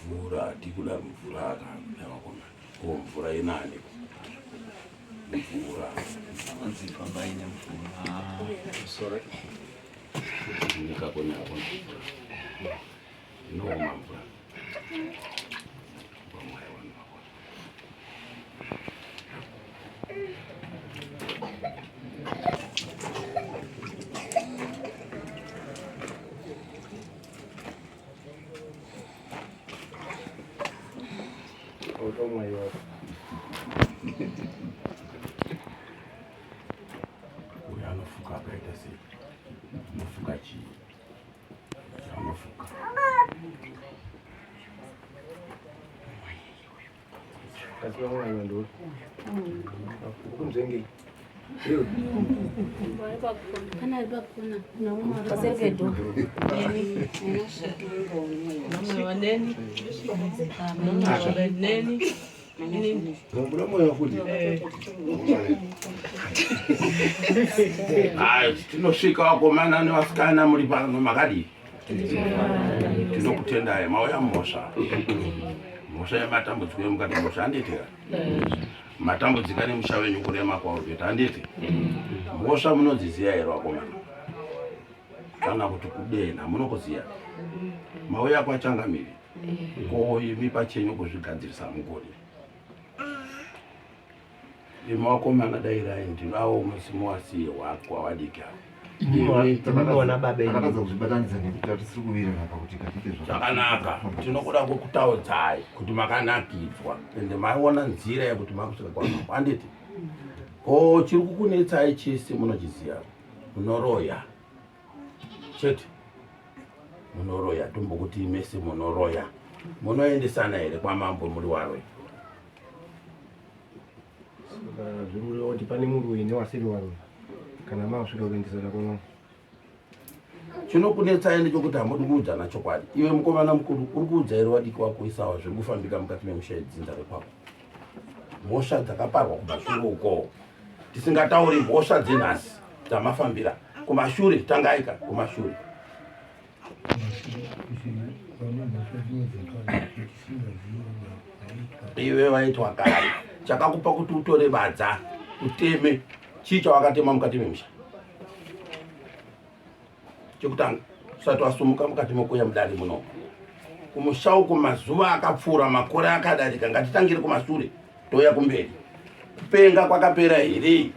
Mvura tikuda mvura akana ko mvura inani mvura anzi fambai nemvura sorry nyika kone akona mvura inooma mvura Uyo anofuka akaita sei? Anofuka chii? Anofuka. Tinosvika vakomana nevasikana muri pano makadii? Tinokutendai mauya mhosva mhosva yematambudziko emukati mhosva handiti matambudzika nemusha wenyu kurema kwauri kuita handiti mhosva munodziziva here vakomana kana kuti kudenha munokuziva mauya kwachangamiri ko imi pachenyu kuzvigadzirisa mugoni Imi wakomana dairai ndinawo musi wasiye wako wadiki avo. Takatadza kuzvibatanidza nekuti hatisiri kuwirirana pakuti ngatiite zvakanaka. Tinokuda kukutaudzai kuti makanakidzwa ende maiona nzira yekuti makusvika kwamambo handiti? Ko chiri kukunetsai chese munochiziva munoroya chete munoroya tombokuti mese munoroya munoendesana here kwamambo muri waroyi? Saka zviri kureva kuti pane muroyi newasiri waroyi kana makusvika kuendesana kwamambo. Chinokunetsai ndechokuti hamudi kuudzana chokwadi. Iwe mukomana mukuru uri kuudza here wadiki wako isawa zviri kufambika mukati memusha yedzinza rekwako? Mhosva dzakaparwa kumashure uko tisingatauri mhosva dzenhasi dzamafambira kumashure tangaika kumashure. Iwe waitwa kare chakakupa kuti utore badza uteme chii chawakatema mukati memusha chekutanga usati wasumuka mukati mokuya mudare muno kumusha uko mazuva akapfuura makore akadarika ngatitangire kumasure touya kumberi kupenga kwakapera here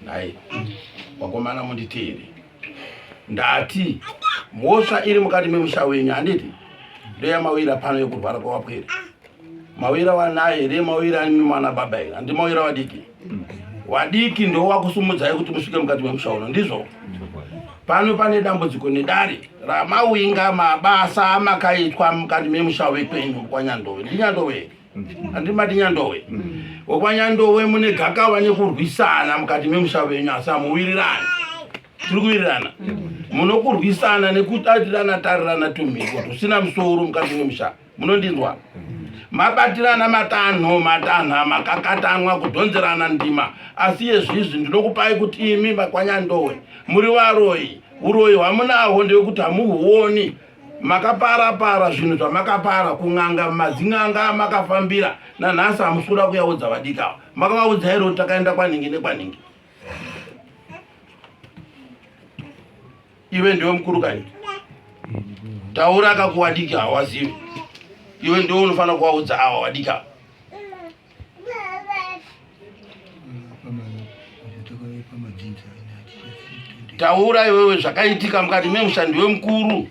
Nhai wakomana munditeere, ndati mhosva iri mukati memusha wenyu handiti ndoyamawira pano yekurwara kwawapwere mawira wanaye here mawira ani mwana baba here handi mawira wadiki wadiki ndo wakusumudzai kuti musvike mukati memusha uno ndizvo pano pane dambudziko nedare ramawinga mabasa amakaitwa mukati memusha wekwenyu kwanyandove ndinyandove here handimati nyandowe wekwanyandowe mune gakava nekurwisana mukati memusha venyu asi hamuwirirani tiri kuwirirana munokurwisana nekutatirana tarirana tumhiko tusina musoro mukati memusha munondinzwa mabatirana matanho matanha makakatanwa kudhonzerana ndima asi yezvizvi ndinokupai kuti imi makwanyandowe muri varoyi uroyi hwamunahwo ndewekuti hamuhuoni Makapara para zvinhu zvamakapara kun'anga madzin'anga amakafambira nanhasi hamusi kuda kuyaudza vadiki ava makavaudza here kuti takaenda kwanhingi nekwanhingi iwe ndiwe mukuru kani taura kakuwadiki hawazivi iwe ndiwe unofanira kuvaudza awa wadiki ava Taura iwewe zvakaitika mukati memusha ndiwe mukuru.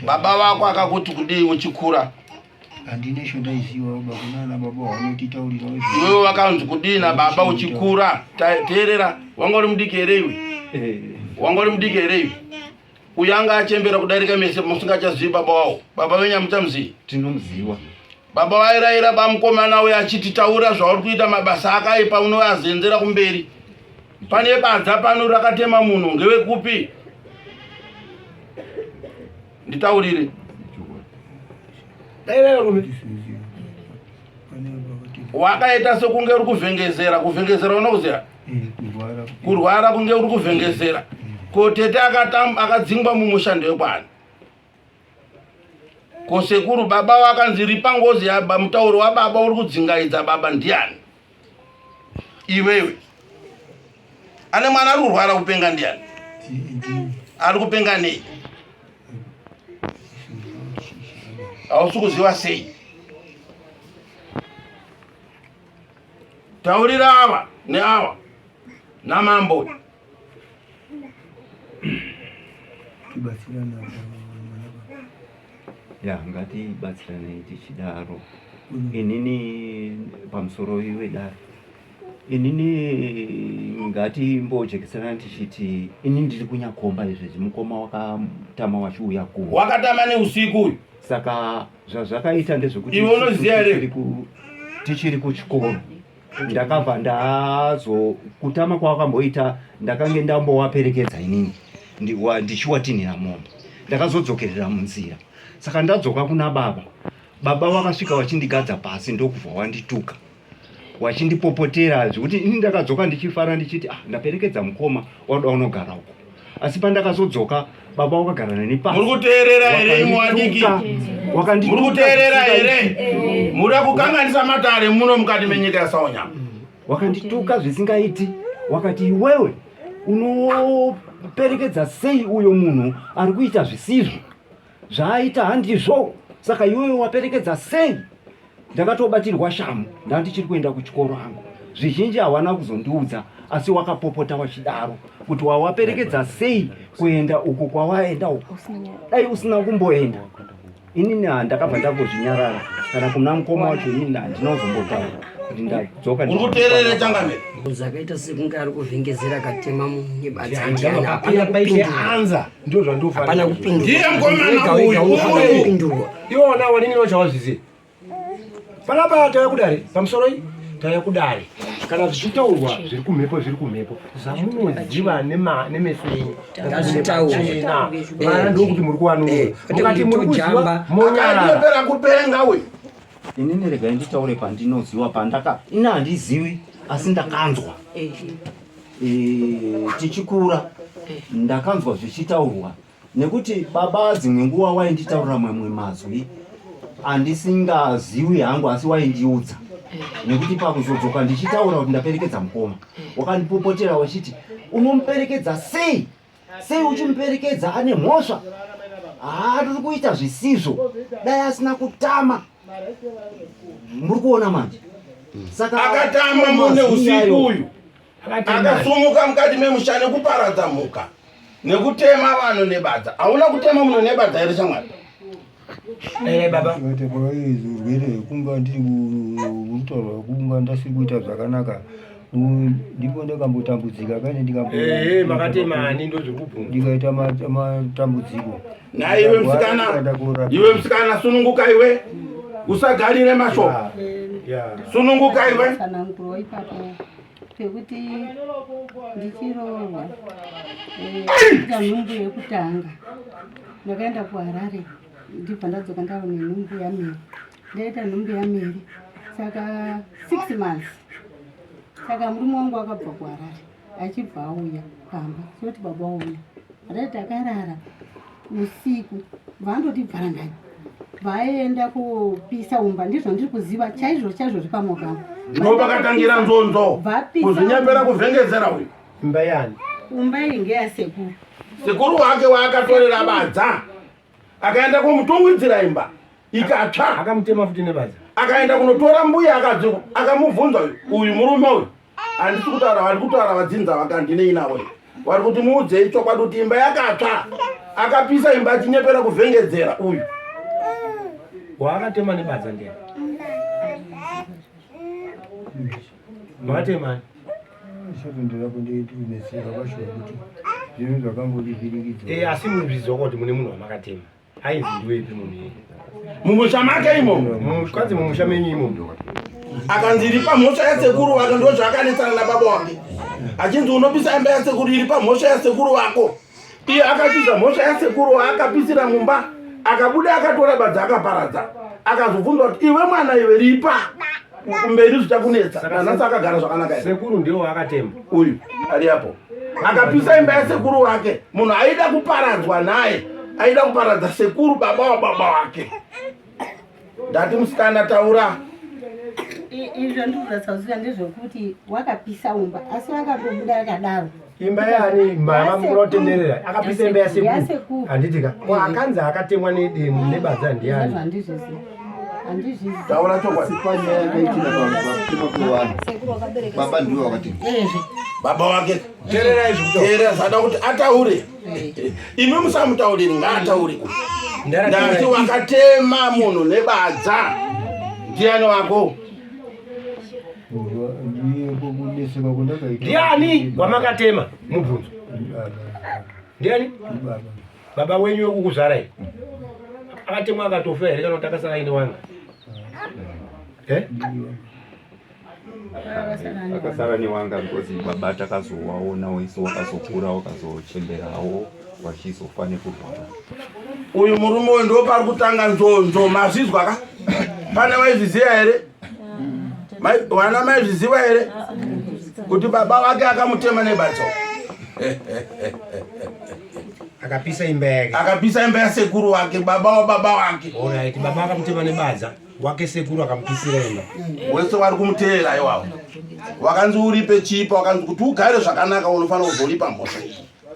Baba vako akakuti kudii uchikura? Handina chandaiziva baba, kunana baba wanotitaurira. Iwewe wakanzi kudii nababa uchikura? Teerera, wanga uri mudiki here iwe? Eh. Wanga uri mudiki here iwe? Uyu anga achembera kudarika mese musingachazivi baba wawo. Baba venyu hamuchamuzivi? Tinomuziva. Baba vairaira bamukomana uyo achiti taura zvauri kuita mabasa akaipa unoazenzera kumberi. Pane badza pano rakatema munhu ngewekupi? Nditaurire. Wakaita sekunge uri kuvhengezera, kuvhengezera unokuziva? Kurwara kunge uri kuvhengezera. Ko tete akadzingwa mumusha ndewekwani? Ko sekuru baba wakanzi ripa ngozi yaba mutauro wababa uri kudzingaidza baba ndiani? Iwewe. Ane mwana ari kurwara kupenga ndiani? Ari kupenga nei? Hausi kuziva sei? Taurira ava neava namambo. Tibatsirana. Ya, ngatibatsiranei tichidaro. Inini pamusoro wedare, inini ngatimbojekesana tichiti ini ndiri kunyakomba izvezvi, mukoma wakatama wachiuya kuno. Wakatama neusiku uyu. Saka zvazvakaita ndezvekuti Iwe unoziva here? tichiri kuchikoro ndakabva ndazo kutama kwawakamboita, ndakange ndambowaperekedza inini ndichiwatinhira mombe, ndakazodzokerera munzira. Saka ndadzoka kuna baba, baba wakasvika wachindigadza pasi ndokubva wandituka wachindipopotera zvekuti ini ndakadzoka ndichifara ndichiti ah, ndaperekedza mukoma wada unogara uko. Asi pandakazodzoka baba wakagara neni pasi. Muri kuteerera here imwe wadiki? Wakandituka Muri kuteerera here? Muri kukanganisa matare muno mukati menyika yaSaunyama. Wakandituka zvisingaiti, wakati iwewe unoperekedza sei uyo munhu ari kuita zvisizvo, zvaaita handizvo, saka iwewe waperekedza sei? Ndakatobatirwa shamu, ndandichiri kuenda kuchikoro hangu. Zvizhinji hawana kuzondiudza, asi wakapopota wachidaro kuti wawaperekedza sei kuenda uko kwawaenda uko, dai usina kumboenda. Inini ndakabva ndangozvinyarara, kana kuna mukoma wacho inini handina kuzombotaura kuti ndadzoka. Uri kuteerera changamire? Zvakaita sekunge ari kuvhengezera katema munhu nebadza ndiani, hapana kupindurwa. Anza ndio zvandofanira. Hapana kupindurwa. Ndiye mukomana Wega wega uyu, unofanira uyu. kupindurwa. Iwona wanini wachawazviziva. Panapa tauya kudare pamusoro iyi tauya kudare kana zvichitaurwa zviri kumhepo zviri kumhepo zvamunoziva nemeso enyu Ngazvitaurwe. Vana ndokuti muri kuvanunura Kwete mukati muri kuziva kutojamba. monyarara. Akanyepera kupenga uyu. Inini regai nditaure pandinoziwa pandaka ini handiziwi asi ndakanzwa tichikura ndakanzwa zvichitaurwa nekuti baba dzimwe nguva wainditaurira mamwe mazwi andisingaziwi hangu asi waindiudza nekuti pakuzodzoka ndichitaura kuti ndaperekedza mukoma wakandipopotera wachiti unomuperekedza sei, sei uchimuperekedza ane mhosva, haari kuita zvisizvo, dai asina kutama. Muri kuona manje? Saka akatama mune usiku uyu, akasumuka mukati memusha nekuparadza mhuka nekutema vanhu nebadza. Hauna kutema munhu nebadza here shamwari? Baba Zvirwere kunga ndiri kutaura kunga ndasiri kuita zvakanaka, ndipo ndakambotambudzika kane ndikambo Makatema ani ndozvekubvunza. Ndikaita matambudziko. Nhai iwe musikana, iwe musikana, sununguka iwe, usagarire mashoko, sununguka iwe. Tsananguro ipapo pekuti ndichiroorwa ita nhumbu yekutanga, ndakaenda kuHarare, ndibva ndadzoka ndava nenhumbu yaMary. Ndaita nhumbu yaMary saka 6 months, saka murume wangu akabva kuHarare achibva auya pamba soti baba wauya. Ndaiti akarara usiku, vandoti bvarangani vaenda kopisa umba, ndizvo ndiri kuziva chaizvo chaizvo zviri pamoyo pangu. Ndo pakatangira nzonzo Vapisa kuzvinyepera kuvhengezera uyu. Imba yani? Umba iyi ngeyasekuru. Sekuru wake waakatorera badza, akaenda kumutungidzira imba ikatsva. Akamutema futi nebadza. Akaenda kunotora mbuya akadzi akamubvunza uyu, uyu murume uyu handisi kutaura, vari kutaura vadzinza vakandinei navo, vari kuti muudzei chokwadi kuti imba yakatsva, akapisa imba achinyepera kuvhengedzera uyu. Waakatema nebadza ndiani? Makatema ani? Isatonderapo ndeitinetseka kwacho kuti zvinhu zvakangondivhiringidza. Eh, asi munozviziva kuti mune munhu wamakatema. Ainzi ndiwepi munhu iyeye? Mumusha make imomo. Kwanzi mumusha menyu imomo. Akanzi iri pamhosva yasekuru wake ndo zvaakanetsana nababa wake. Achinzi unopisa imba yasekuru iri pamhosva yasekuru wako. Iye akatiza mhosva yasekuru waakapisira mumba akabuda akatora badza akaparadza. Akazobvunzwa kuti iwe mwana iwe ripa kumberi zvichakunetsa. Nanhasi akagara zvakanaka here? Sekuru ndiwo waakatema. Uyu ari apo akapisa imba yasekuru wake munhu aida kuparadzwa naye aida kuparadza sekuru baba wababa wake ndati musikana taura Izvo ndikuratidza kuziva ndezvekuti wakapisa umba asi wakatobuda akadaro. Imba yaani mama munotenderera akapisa imba yasekuru handiti ka ko akanzi akatemwa nedemo nebadza ndiani Handizvizivi. Handizvizivi. Taura chokwadi. Panyaya yakaitika pakutema kwevanhu baba ndiwo wakatema baba wake teererai zvikuta teerera zvada kuti ataure imi musamutauriri ngaataure ndati wakatema munhu nebadza ndiani wako Ndiye kunetseka kwandakaita. Ndiani wamakatema mubvunzo? Baba. Ndiani? Baba. Baba wenyu wekukuzvarai akatemwa akatofa here kana kuti akasara aine wanga? Eh? Akasara newanga because baba takazowaona isu wakazokura wakazochemberawo wachizofa nekurwara. Uyu murume uyu ndo pari kutanga nzonzo mazvizwa ka pane vaizviziva here wana maizviziva here kuti baba vake akamutema nebatso akapisa imba yake akapisa imba yasekuru wake baba wababa wake Alright, baba akamutema nebadza wake sekuru akamupisira imba wese wari kumuteera iwawo wakanzi uripe chipa wakanzi kuti ugare zvakanaka unofanira kuzoripa mhosva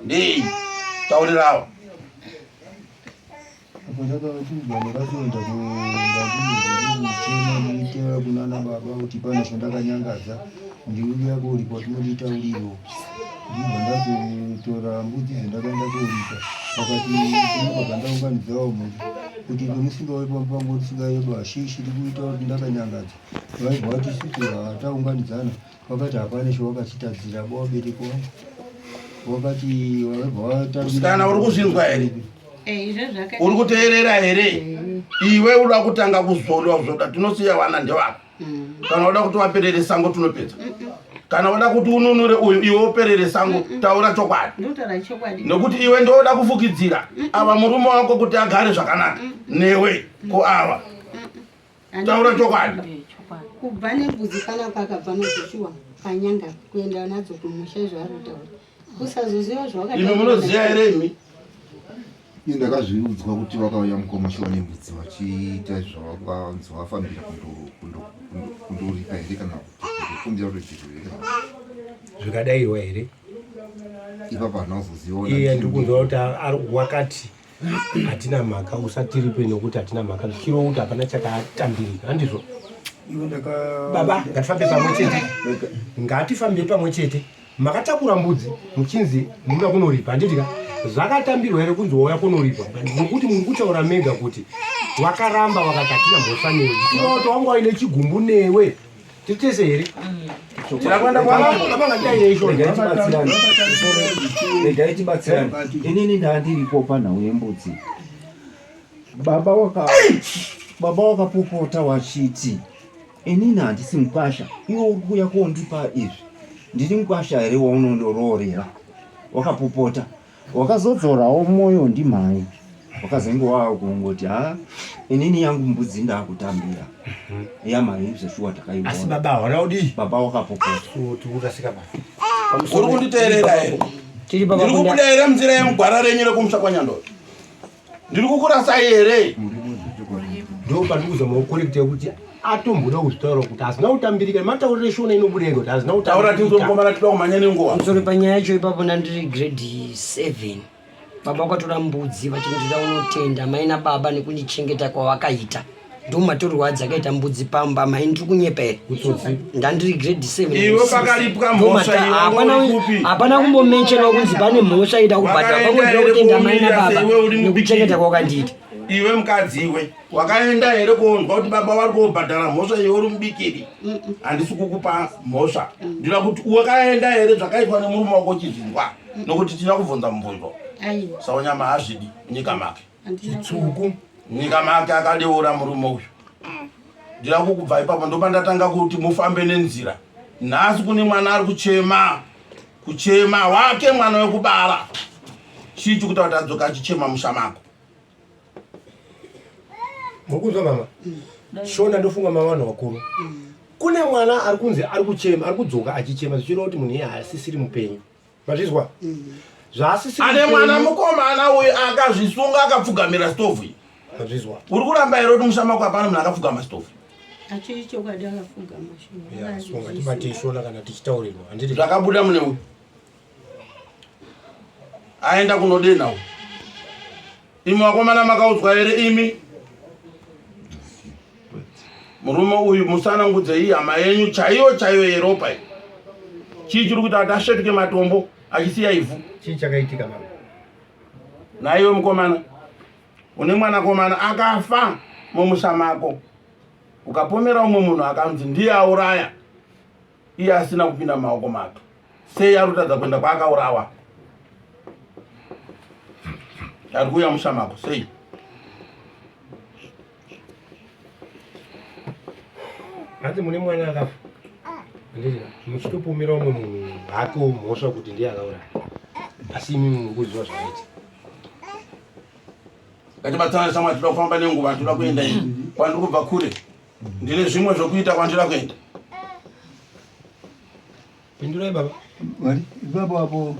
ndei taurirawo Apo ndakaudzwa ndakazoenda kuchema ndichitera kunana baba kuti pane chandakanyangadza ndiuya koripa kuti munditauriro ndibva ndazotora mbudzi dzandakaenda koripa vakati ndinobva ndaunganidzawo mhuri kuti pemusingauye pamba pangu tisingauye bashishi ndikuita kuti ndakanyangadza vaibva vati isusu taunganidzana vakati hapana chawakatitadzira baba vabereki wangu wakati vaibva vatambira Musikana uri kuzvinzwa here? Eh, Uri kuteerera here? Iwe uda kutanga kuzodwa zvoda tinosiya vana ndevako. Kana uda kuti vaperere sango tinopedza. Kana uda kuti ununure uyu iwe uperere sango taura chokwadi. Ndotaura chokwadi. Nokuti iwe ndoda kufukidzira ava murume wako kuti agare zvakanaka newe ko ava. Taura chokwadi. Kubva nembudzi panapa akabva nadzo shuwa panyanga kuenda nadzo kumusha izvo ari kutaura. Kusazoziva zvawakataura. Imi munoziva here imi? Ini ndakazviudzwa kuti vakauya mukoma shuwa nembudzi vachiita zvavakanzi vafambira kundoripa here kana kuti kundokumbira ruregerero here kana kuti zvikadaiwa here ipapo handina kuzoziva iye ndiri kunzwa kuti ari wakati hatina mhaka usatiripe nokuti hatina mhaka zvichireva kuti hapana chakatambirika handizvo baba ngatifambe pamwe chete ngatifambe pamwe chete makatakura mbudzi muchinzi munoda kunoripa handiti ka zvakatambirwa here kunzi wauya kunoripa nokuti muri kutaura mega kuti wakaramba wakati hatina mhosva newe zvichireva kuti wanga waine chigumbu newe tiri tese here Regai tibatsirane. Inini ndandiripo panhau yembudzi. Baba waka baba wakapopota wachiti inini handisi mukwasha iwe uri kuuya kondipa izvi ndiri mukwasha here waunondoroorera wakapopota wakazodzorawo mwoyo ndimhai wakazenge wakungoti ha inini yangu mbudzi ndakutambira yamai zveshuwa takaiona asi baba hawana kudii baba wakapopota tikurasika pa Uri kunditeerera here? Tiri baba Ndiri kubuda here munzira yemugwara renyu rekumusha kwaNyandoro? Ndiri kukurasai here? ndo pandiri kuzama kukorekta yekuti atomboda kuzvitaura kuti hazina kutambirika matauriro eshona inobuda ega kuti hazina Taura tinzwe mukomana tinoda kumhanya nenguva. Pamusoro panyaya yacho ipapo ndandiri grade 7 baba vakatora mbudzi vachindida unotenda mai nababa nekundichengeta kwavakaita ndomatorwa adzakaita mbudzi pamba mai ndiri kunyepa here ndandiri grade 7 Iwe pakaripwa mhosva iwe uri kupi? hapana kumbomenshena kunzi pane mhosva ida kubhadhara Wakaenda pamwe here ndinotenda mai kuumira nababa seiwe uri mubikini? nekuchengeta kwawakandiita. Iwe mukadzi iwe wakaenda here kuonzwa kuti baba vari kobhadhara mhosva iwe uri mubikiri? Handisi kukupa mhosva, ndinoda kuti wakaenda here zvakaitwa nemurume wako uchizvinzwa, nokuti tinoda kubvunza mubvunzo. Aiwa. Saunyama hazvidi nyika make. Handina. Chitsvuku. Nyika make akadeura murume uyu. Ndinoda kukubva ipapo, ndopandatanga kuti mufambe nenzira. Nhasi kune mwana ari kuchema, kuchema wake mwana wekubara. Chii chikuita kuti adzoka achichema musha mako? Muri kunzwa mama? Shona ndofunga mama vanhu vakuru. Kune mwana ari kunzi ari kuchema, ari kudzoka achichema, zvichireva kuti munhu iye haasisiri mupenyu. Mazvizwa? Zvaasisiri Ane mwana mupenyu. Mukomana uyu akazvisunga akapfugamira stovhu iyi. Mazvizwa? Uri kuramba here kuti musha mako hapana munhu akapfugama stovhu? Achiri chokwadi, akapfugama shuwa. Ya, so ngatibatei shona kana tichitaurirwa. Handiti? Zvakabuda mune uyu aenda kunodena uyu. Imi vakomana makaudzwa here imi? Murume uyu musanangudze, iyi hama yenyu chaiyo chaiyo yeropa iyi. Chii chiri kuita kuti asvetuke matombo achisiya ivhu? Chii chakaitika mama? Naiwe mukomana, une mwanakomana akafa mumusha mako, ukapomera umwe munhu akanzi ndiye auraya, iye asina kupinda mumaoko make. Sei ari kutadza kuenda kwaakaurawa? Ari kuuya musha mako sei? Hanzi mune mwana akafa. Handiti? Muchitopomera umwe munhu hake mhosva kuti ndiye akauraya. Asi imi muri kuziva zvakaita. Ngatibatsirane shamwari, toda kufamba nenguva, toda kuenda ini kwandiri kubva kure, ndine zvimwe zvokuita kwandira kuenda. Pindurai baba. Mwari, ipapo apo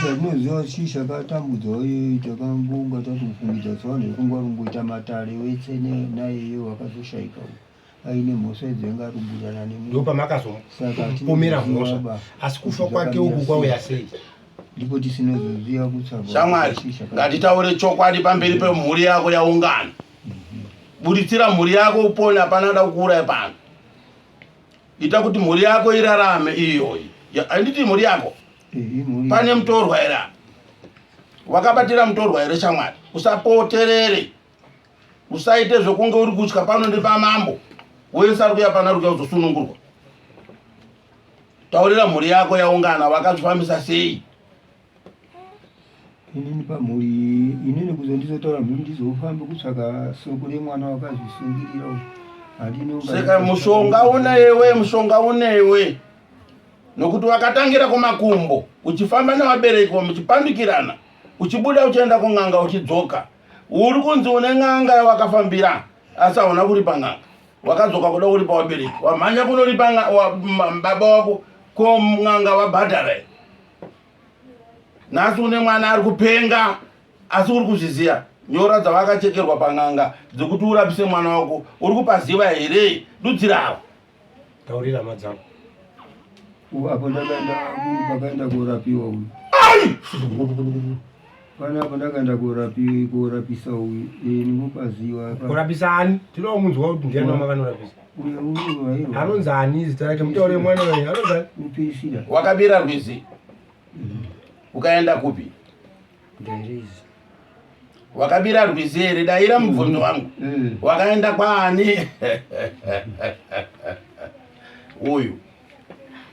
chatinoziva chii chakatambudza uye takambonga tatofungidza sevanhu vekunga rumboita matare wetse naiye wakazoshaika uyu aine mhosva idzo ainge ari nemunhu. Ndo pamakazomupomera mhosva. Asi kufa kwake uku kwauya sei? Ndipo tisinozoziva kutsvaga Shamwari, chii chaka- ngatitaure chokwadi pamberi pemhuri yako yaungana. Buditsira mhuri yako upone, hapana ada kukuuraya pano. Ita kuti mhuri yako irarame iyoyi. Handiti mhuri yako? Eh, imhuri. Pane mutorwa here apa? Wakabatira mutorwa here shamwari? Usapoterere, usaite zvokunge uri kutya. Pano ndepamambo, wese ari kuya pano ari kuya kuzosunungurwa. Taurira mhuri yako yaungana, wakazvifambisa sei? Inini pamhuri, inini kuzondizotaura mhuri, ndizofambe kutsvaga soko remwana wakazvisungirira uyu. Handino. Saka mushonga unewe, mushonga unewe, nokuti wakatangira kumakumbo uchifamba nevabereki muchipandukirana, uchibuda uchienda kun'anga uchidzoka. Uri kunzi une n'anga yawakafambira, asi hauna kuripa n'anga. Wakadzoka kuda kuripa vabereki, wamhanya kunoripa baba wako. Ko n'anga wabhadhara here? Nhasi une mwana ari kupenga, asi uri kuzviziva nyora dzavakachekerwa pan'anga dzekuti urapise mwana wako, uri kupaziva here? Dudzirawo. Taurira hama dzako. Apo ndakaenda pakaenda korapiwa uyu. Panapa ndakaenda korapisa uyu, ndinopaziva. Kurapisa ani? Tinoda kumunzwa kuti ndiani wamakanorapisa. Uyu uyu wairwa. Anonzi ani zita rake? Mutaure mwana uyu. Anonzi ani? Upisira. Wakabira rwizi ukaenda kupi? Ndairizi. Wakabira rwizi here? Daira mubvunzo wangu. Wakaenda kwaani uyu?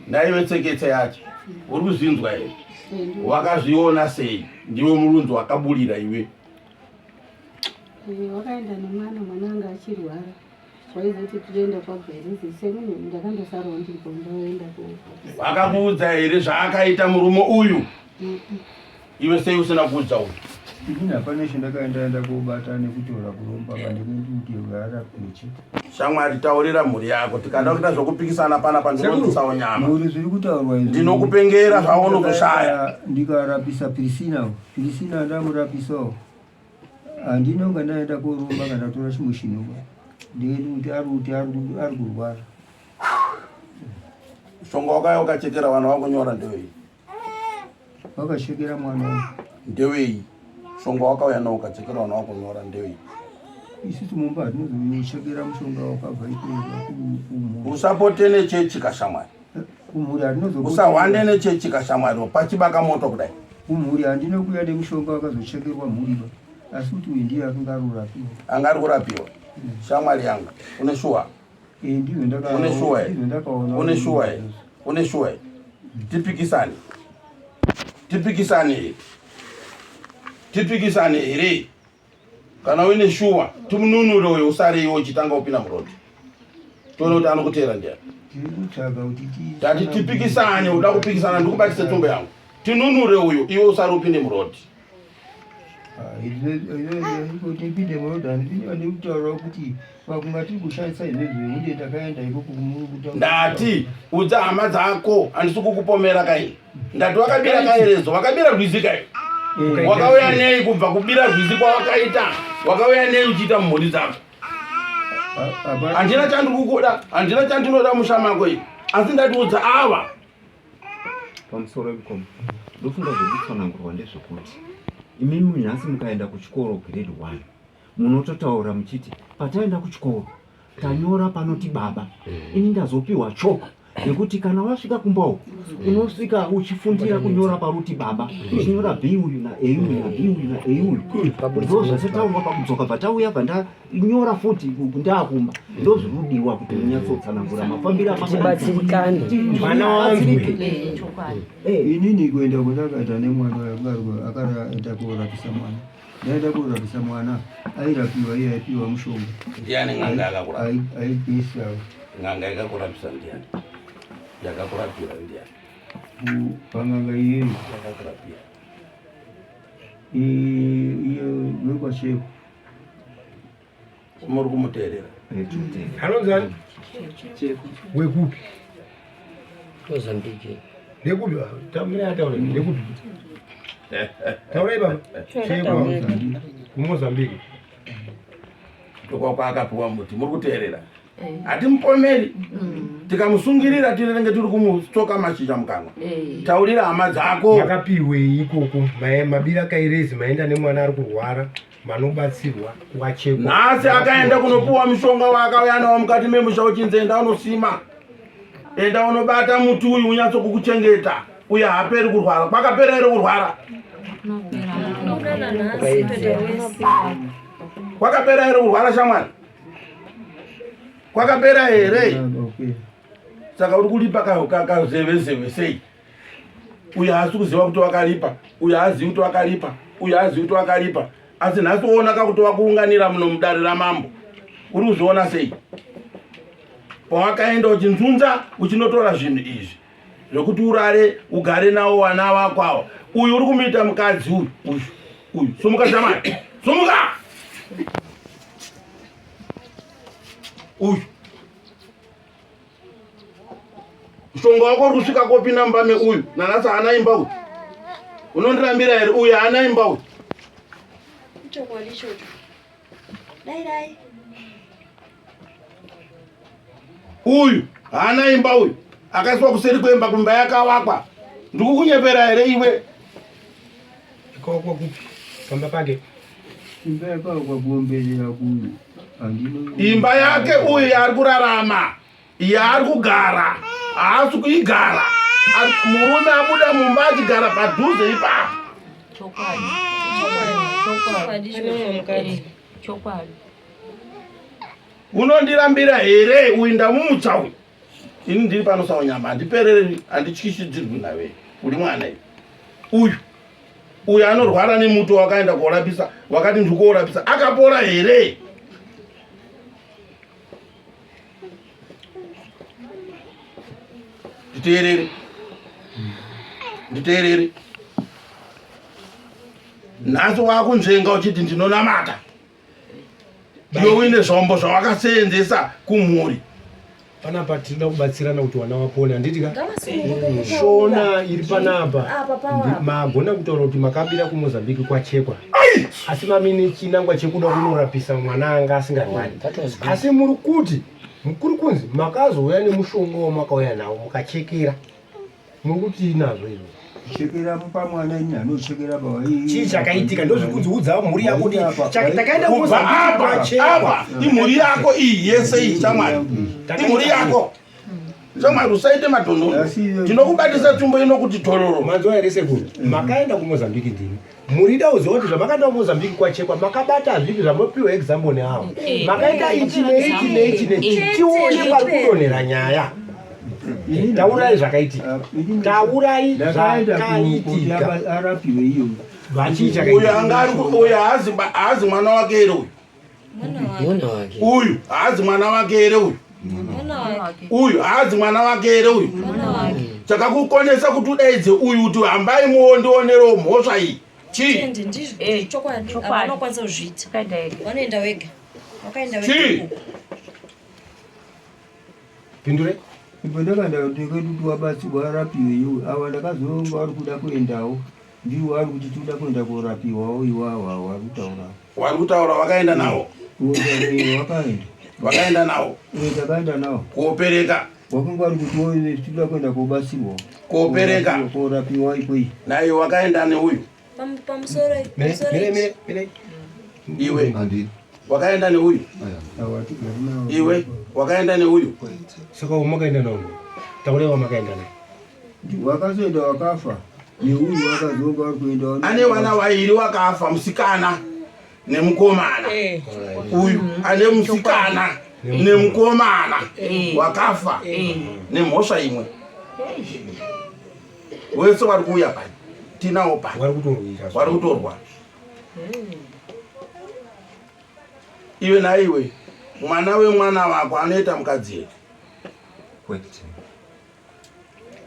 Naiwe tseketse yacho uri kuzvinzwa here? Wakazviona sei? Ndiwe murunzi wakaburira iwe. Wakaenda nemwana, mwana anga achirwara, waizoti titoenda kwaGairizi. Semunhu ndakandosarawo ndiripo, ndaenda ku Wakakuudza here zvaakaita murume uyu? Iwe sei usina kuudza uyu? Inini hapana chandakaenda enda kobata nekutora kuromba pandikuti vaarapiche. Shamwari, taurira mhuri yako. Tikada kuita zvokupikisana panapa, ndinondisawo nyama. Mhuri, zviri kutaurwa izvi. Ndinokupengera zvaunozoshaya. Ndikarapisa Pirisina, Pirisina ndamurapisawo. Handinonga ndaenda koromba kana tora chimwe chinhu ba. Ndikati kuti ari kuti ari kurwara. Mushonga wakauya ukachekera vana vako nyora ndewei? Wakachekera mwana uyu. Ndewei? Mushonga wakauya nawo ukachekera vana vako nyora ndewei? Isusu mumba hatinozochekera mushonga wakabva ikweyo kumhuri. Usapote nechechi kashamwari. Kumhuri hatinozo. Usahwande nechechi kashamwari, pachibaka moto kudai. Kumhuri handina kuuya nemushonga wakazochekerwa mhuri ba. Asi kuti uyu ndiye akanga ari kurapiwa. Anga ari kurapiwa. Shamwari yangu, une shuwa? Eh, ndizvo ndakaona. Une shuwa here? Ndizvo ndakaona. Une shuwa here? Une shuwa here? Tipikisane. Tipikisane here? Tipikisane here? Kana uine shuwa, timununure uyo usare iwe uchitanga kupinda muroad. Tione kuti anokuteera ndiani. Tiri kutsvaga kuti ti Tati tipikisane, uda kupikisana ndikubatise tsombo yangu. Tinunure uyo iwe usare upinde muroad. Tipinde muroad handikutaura kuti pakunga tiri kushandisa izvezvo hunde takaenda ikoko Ndati udza hama dzako, handisi kukupomera kai. Ndati wakabira kaerezo, wakabira rwizi kai. Wakauya nei kubva kubira rwizi kwawakaita? Wakauya nei uchiita mumhuri dzako? Handina chandiri kukuda, handina chandinoda musha mako iyi. Asi ndati udza ava. Pamusoro mukoma, ndofunga zvekutsanangurwa ndezvekuti imimi nhasi mukaenda kuchikoro grade 1 munototaura muchiti pataenda kuchikoro tanyora panoti baba, ini ndazopiwa choko yekuti kana wasvika kumba uku unosvika uchifundira kunyora paruti baba, uchinyora b uyu na a uyu na b uyu na a uyu. Ndo zvatotaurwa pakudzoka, bva tauya bva ndanyora futi ndakumba. Ndo zvinodiwa kuti munyatsotsanangura mafambiro Tibatsirikane. Mwana wanzwe. Inini kuenda kwandakaita nemwana akaenda korapisa mwana, ndaenda korapisa mwana airapiwa iye aipiwa mushonga. Ndiani n'anga akakurapa? Aipisa. N'anga yakakurapisa ndiani? Yakakurapira ndiani? Pang'anga iyeyo. Yakakurapira. Iyo wekwasheko. Muri kumuteerera? Anonzi ani? Wekupi? Mozambique. Ndekupi? Tamira ataura ndekupi? Taurai baba. Chekwa. KuMozambique. Ndokwa kwaakapiwa muti. Muri kuteerera? Hatimupomeri. Tikamusungirira tinenge tiri kumutsoka mashizha mukanwa. Taurira hama dzako. Makapiwei ikoko? Mabira kairezi maenda nemwana ari kurwara, manobatsirwa kuwachekwa. Nhasi akaenda kunopuwa mushonga waakauya nawo mukati memusha uchinzi enda unosima, enda unobata muti uyu unyatso kukuchengeta, uye haaperi kurwara. Kwakapera here kurwara? Kwakapera here kurwara shamwari? Kwakapera here? Saka uri kulipa kazevezeve sei? Uyu haasi kuziva kuti wakalipa, uyu haazivi kuti wakalipa, uyu haazivi kuti wakalipa. Asi nhasi woona kakuti wakuunganira muno mudare ramambo. Uri kuzviona sei? Pawakaenda uchinzunza uchinotora zvinhu izvi zvekuti urare ugare nawo wana wako awa. Uyu uri kumuita mukadzi uyu, uyu, uyu. Sumuka shamwari, sumuka! Uyu mushonga wako uri kusvika kopinda mumba meuyu. Nanhasi haana imba uyu. Unondirambira here? Uyu haana imba uyu. Chokwadi ichocho. Dai dai. Uyu haana imba uyu. Akaiswa kuseri kwemba, kumba yakavakwa. Ndikukunyepera here iwe? Ikoko kupi? Pamba pake. Imba yakavakwa kuomberera kuyu. Imba yake uyu yaari kurarama, yaari kugara, haasi kuigara. Murume abuda mumba achigara padhuze ipapo. Chokwadi. Chokwadi. Chokwadi. Unondirambira here uyu? Ndamumutsa uyu. Ini ndiri pano saunyama, handipereri, handityishidzirwi nawe. Uri mwana iwe. Uyu uyu anorwara nemuto wakaenda korapisa, wakati ndikuorapisa, akapora here? Nditeerere, nditeerere. Nhasi wakunzvenga uchiti ndinonamata, iwe uine zvombo zvawakaseenzesa kumhuri. Panapa tinoda kubatsirana kuti wana wapone, handiti ka? Shona iri panapa magona kutaura kuti makabira kuMozambique kwachekwa, asi mamine chinangwa chekuda kunorapisa mwana anga asingarwari. Asi muri kuti mukuri kunzi makazouya nemushonga wamakauya nawo mukachekera, muri kuti nazvo izvo Chekera pamwana ini anochekera pa. Chii chakaitika? Ndozvikunzi udza mhuri yako kuti takaenda kubva apa apa imhuri yako iyi yese iyi shamwari, imhuri yako. Shamwari usaite madhonono. Tinokubatisa tsvimbo ino kuti tororo. Manzwa here sekuru? Makaenda kuMozambique ndini. Murida uziva kuti zvamakaenda kuMozambique kwachekwa makabata zvipi zvamopiwa example neavo. Makaita ichi neichi neichi neichi. Tione pari kudonhera nyaya. Taurai zvakaitika. Taurai zvakaitika. Arapiwe iyo. Uyo anga ari uyo haazi haazi mwana wake here uyu? Uyu haazi mwana wake here uyu? Uyu haazi mwana wake here uyu? Chakakukonesa kuti udaidze uyu kuti hambai muondionerewo mhosva iyi chii? Eh, chokwadi vanokwanisa kuzviita vanoenda wega wakaenda wega Chii? Pindure. Ipo ndakaenda kwedu kuti wabatsirwa arapiwe iwe ava ndakazonga vari kuda kuendawo ndiwo vari kuti tinoda kuenda korapiwawo iwawo awo vari kutaura Wari kutaura wakaenda nawo. Wakaenda. Wakaenda nawo. Takaenda nawo. Kopereka. Wakanga vari kuti woiwe tinoda kuenda kobatsirwa. Kopereka. Korapiwa ikweyi. Naye wakaenda neuyu. Pamusoro. Mire mire mire. Iwe. Wakaenda neuyu. Iwe wakaenda neuyu. Saka wamakaenda nawo. Taurai wamakaenda naye. Wakazoenda wakafa. Neuyu wakazonga vari kuenda. Ane wana wairi wakafa musikana nemukomana. Eh. Uyu ane musikana nemukomana eh. wakafa nemhosva imwe. Wese wari kuuya pano. Tinawo pano. Wari kutorwa. Iwe naiwe mwana wemwana wako anoita mukadzi here? Kwete.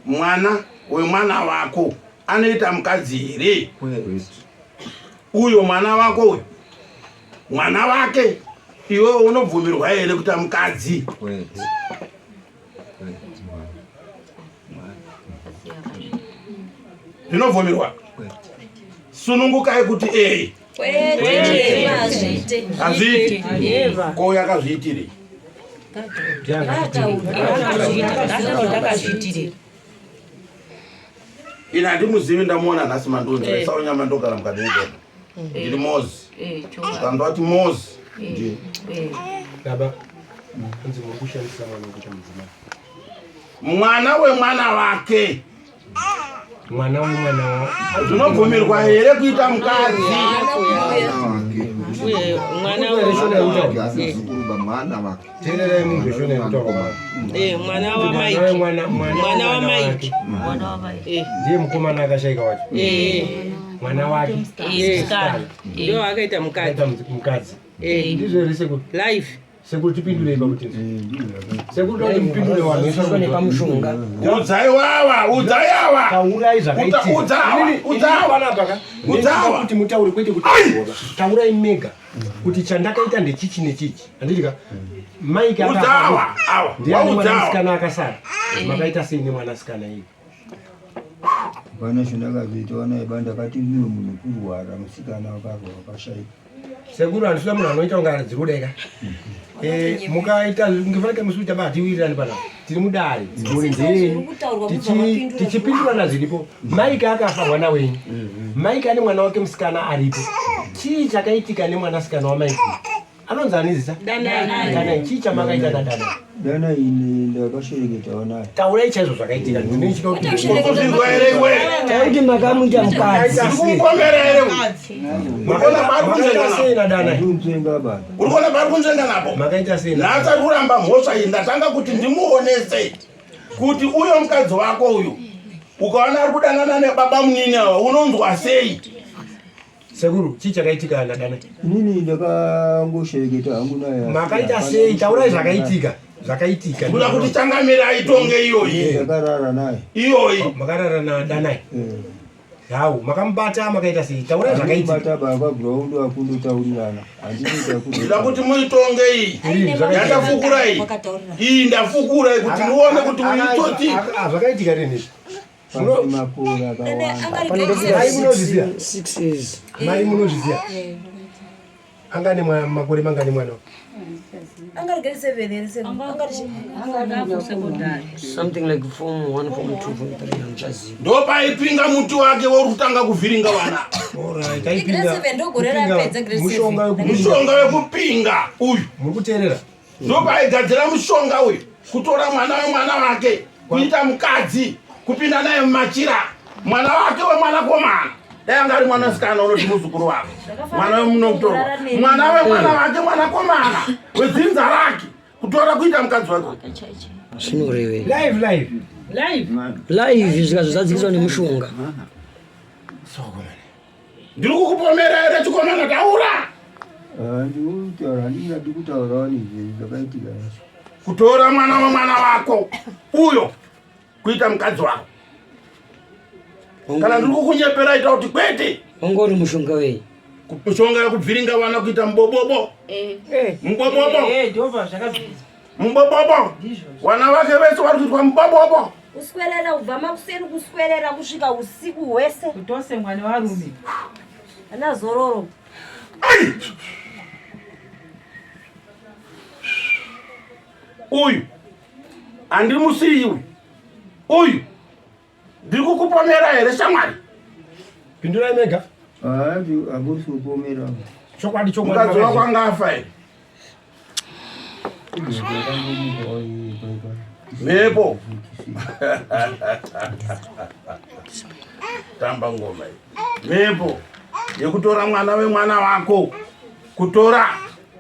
Mwana wemwana wako anoita mukadzi here? Uyo mwana wako uyo mwana wake iwe unobvumirwa here kuita mukadzi? Zvinobvumirwa? Sunungukai kuti ee. Hazviiti. Ko yakazviitirei? Ini handimuzivi ndamuona nhasi mandunzi eh. saunyama ndogara mukati mugona eh. ndiri mozi eh, ukandwati mozi ndi baba hanzi muri kushandisa mwana kuita mudzimai mwana wemwana wake mwana wemwana wa zvinobvumirwa here kuita mukadzi mwana wake teererai munhu shona yekutaura eh, mwana wa Mike mwana wa Mike eh. ndiye mukomana akashaika wacho eh. mwana wake ndio akaita mukadzi mukadzi ndizvo here sekuru life Sekuru tipindurei pakuti. Sekuru toti mupindure vanhu vese nepamushonga. Udzai wawa, udzai awa. Taurai zvakaitika. Udzawa, udzawa. Panapa ka. Udzawa. Kuti mutaure kwete kuti taurai mega kuti chandakaita ndechichi nechichi. Handiti ka? Mike Udzawa, awa. Ndiani mwanasikana akasara? Makaita sei nemwanasikana iye? Hapana chandakazoita naye ba ndakati uyo munhu kurwara musikana wakarwa wakashaika. Sekuru handisina munhu anoita kunge dziri kudeka. Eh, mukaita ngefanike musi kuita batiwirirani panapa. Tiri mudare. Mhuri ndeyenyu. Tichipindurana zviripo. Mike akafa mwana wenyu. Mike ane mwana wake musikana aripo. Chii chakaitika nemwanasikana waMike? Anonzi ani zita? Danai. Danai. Chii chamakaita naDanai? Dana ini ndakashereketawo naye. Taurai chaizvo zvakaitika. Ndinochida kuti Kuzvinzwa here iwe? Taiti makamuita mukadzi. Ndikumukombera here uyu? Urikuona paari kunzvenga Makaita sei napo? naDanai? Ndimutsenga baba. Urikuona paari kunzvenga napo? Makaita sei Nhasi ari kuramba mhosva iyi ndatanga kuti ndimuonese kuti uyo mukadzi wako uyu ukaona ari kudanana nebaba munini ava unonzwa sei? Sekuru, chii chakaitika naDanai? Inini ndakangoshereketa hangu naye. Makaita sei? Taurai zvakaitika. Zvakaitika. Kuda kuti changamire aitonge iyoyi. Ndakarara naye. Iyoyi. Makarara naDanai. Eh. Hau, makamubata makaita sei? Taurai zvakaitika. Andibata baba ground akundotaurirana. Handinoita kuti. Ndida kuti muitonge iyi. Yandafukura iyi. Iyi ndafukura iyi kuti muone kuti uyu itsotsi. Zvakaitika rini izvi? Makore akawanda. Mai munozviziva? 6 years. Mai munozviziva? Anga ane makore mangani mwana? Anga ari grade 7 here 7? Anga ari Something like form 1, form 2, form 3 handichazivi. Ndopaipinga muti wake wori kutanga kuvhiringa vana. Alright, Grade 7 ndogore rapedza grade 7. Mushonga Mushonga wekupinga uyu. Muri kuteerera? Ndopaigadzira mushonga uyu. Kutora mwana wemwana wake kuita mukadzi, kupinda naye mumachira, mwana wake wemwanakomana. Dai anga ari mwanasikana unoti muzukuru wako, mwana wemunotorwa, mwana wemwana wake mwanakomana wedzinza rake, kutora kuita mukadzi wake. Zvinorevei? Live live. Live. Live zvikazozadzikiswa nemushonga. Ndiri kukupomera here chikomana taura. Ndikutaura handingadi kutaurawo nezve zvakaitika yacho. Kutora mwana wemwana wako uyo kuita mukadzi wako. Kana ndiri kukunyepera ita kuti kwete. Wanga uri mushonga wei? Mushonga yekubviringa vana kuita mubobobo. Eh. Mubobobo. Eh, ndobva zvakabvisa. Mubobobo. Vana vake vese vari kuitwa mubobobo. Kuswerera kubva makuseni kuswerera kusvika usiku hwese. Kutose mwana warume. Ana zororo. Uyu handimusiyi uyu. Uyu ndiri kukupomera here shamwari? Pindurai mega. Hakusi kupomera. Chokwadi chokwadi. Mukadzi wako anga afa here? Mhepo. Tamba ngoma iyi. Mhepo yekutora mwana wemwana wako kutora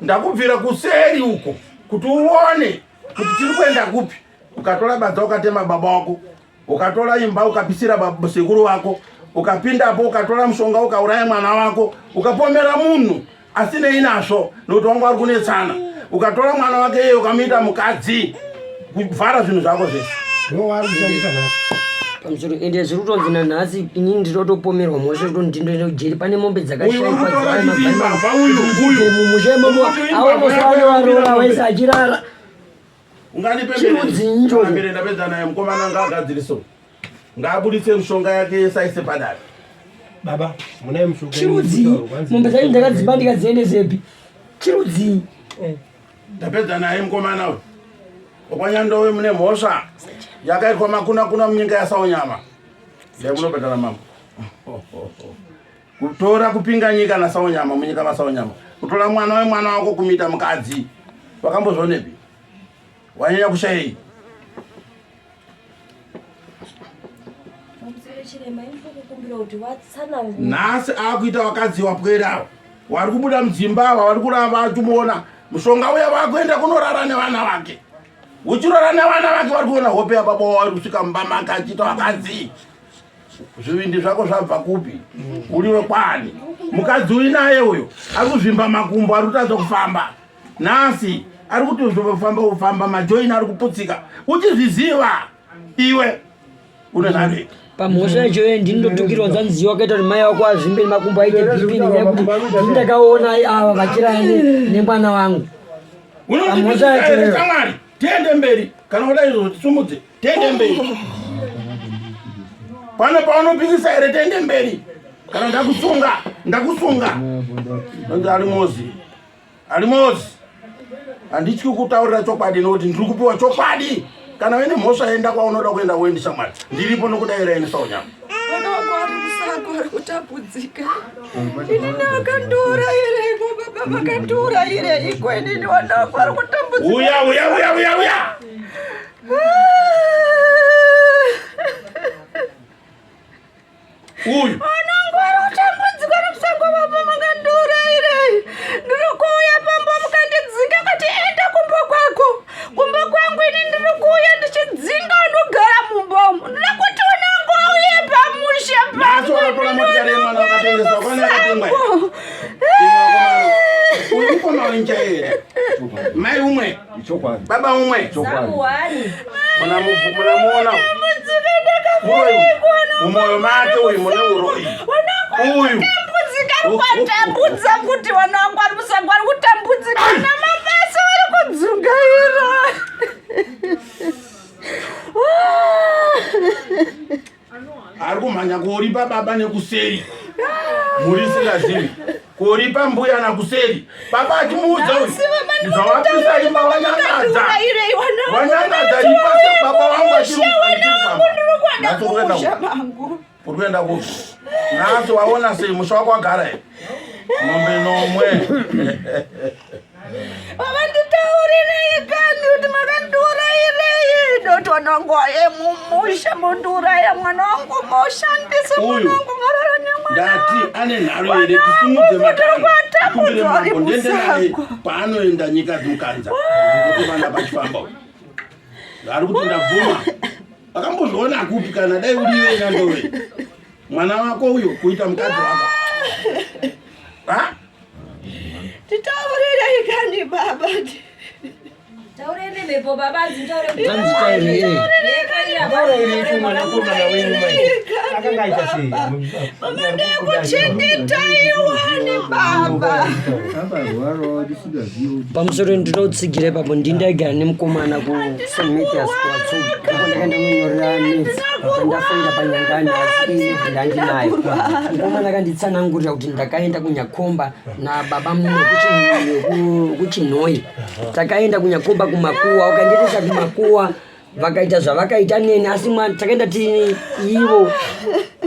ndakubvira kuseri uko kuti uone kuti tiri kuenda kupi. Ukatora badza ukatema baba wako, ukatora imba ukapisira sekuru wako, ukapindapo ukatora mushonga ukauraya mwana wako, ukapomera munhu asinei nazvo nokuti wangu ari kunetsana, ukatora mwana wake iye ukamuita mukadzi, kuvhara zvinhu zvako zvese. Pamusoro ende zviri kutonzi nanhasi inini ndinotopomerwa mhosva yekuti ndinoenda kujeri pane mombe dzakashaikwamumusha imomo avo mosvanovarora wese achirara. Ungandipe mbere ndapedza naye mukomana ngaagadzirise ngaabuditse mishonga yake yese aise padare. Baba, munaye mushonga. Chirudzii? Mombe dzacho ndakadziba ndikadziendesepi? Chirudzii? Ndapedza naye mukomana uyu. Okwanyandove mune mhosva yakaitwa makuna kuna munyika yaSaunyama. Ndaimunobhadhara mambo. Kutora kupinga nyika naSaunyama munyika maSaunyama. Kutora mwana wemwana wako kumuita mukadzi. Wakambozvionepi? Wanyanya kushayei? Nhasi akuita vakadzi wapwere ava wari kubuda mudzimba ava wari kuramba achimuona mushonga uya vakuenda kunorara nevana vake uchirara nevana vake vari kuona hope yababa wavo vari kusvika mumba make achiita vakadzi zvivindi zvako zvabva kupi uri wekwani mukadzi uinaye uyo ari kuzvimba makumbo ari kutadza kufamba nhasi ari kuti famba ufamba majoini ari kuputsika uchizviziva iwe une nharo pamhosva yacho ye ndini ndotukirwa nzanzi wakaita kuti mai wako azvimbe nemakumbo aite bp nenyaya yekuti ndini ndakaona ava vachiraya nemwana wangu. Pamhosva yacho Unondipikisa here shamwari? Tiende mberi kana uda izvo tisumudze tiende mberi. Pane paunopikisa here tiende mberi kana ndakusunga ndakusunga. Nonzi ari mozi ari mozi handityi kutaurira chokwadi nokuti ndiri kupiwa chokwadi. Kana uine mhosva enda kwaunoda kuenda uende shamwari, ndiripo nokudaira ini Saunyama. Mwana wangu ari musango ari kutambudzika. Inini vakandiurayireiko baba, vakandiurayireiko inini mwana wangu ari kutambudzika. Uya uya uya uya uya. Uyu. Mwana wangu ari kutambudzika ari musango baba, makandiurayireyi. Ndiri kuuya pamba mukandidzinga kuti enda kumba kwako. Kumba kwangu ini ndiri kuuya ndichidzinga unogara mumba umu. Ndiri kuti unangu auye pamusha Nhasi pangu. wakatora motikari yemwana wakatengesa, kwani yakatengwa here? Uyu mukoma wenyu chaiye here? Mai umwe. Baba umwe. Munamuona uyu mumoyo make uyu mune uroyi. Uyu. Kutambudzika kwatambudza kuti vana vangu vari musango vari kutambudzika namabasa vari kudzungaira. Ari kumhanya koripa baba nekuseri. Mhuri isingazivi. Koripa mbuya nakuseri. Baba achimuudza uyu. Zvawapisa imba wanyangadza. Wanyangadza ipa sebaba vangu achiri kufamba. Nhasi uri kuenda kupi? Uri kuenda kupi? Nhasi waona sei musha wako wagara here? Mombe nomwe. Baba nditaurirei kani. kuti makandiurayirei ndoti mwana wangu aye mumusha mondiuraya mwana wangu moshandisa mwana wangu morara nemwana ndati ane nharo here tisimudze matano mambo ndiende naye paanoenda nyika dzimukanza kuti vana pachifamba ari kuti ndabvuma akambozviona kupi kana dai uriwe nandove mwana wako uyo kuita mukadzi wako Titaurirei kani baba. Taurai nemhepo baba hanzi mutaure Akanga aita sei? Baba ndekuchengetai wani baba. Pamusoro ndinotsigira ipapo ndindaigara nemukomana ku St Mathias kuWatsogo ndipo ndakaenda kunonyorera maths pandafoira panyangani asi iine ndandinayo mukomana akanditsanangurira kuti ndakaenda kunyakomba nababa mumwe kuchinhoyi takaenda kunyakomba kumakuwa ukandiendesa kumakuwa vakaita zvavakaita neni asi takaenda tini ivo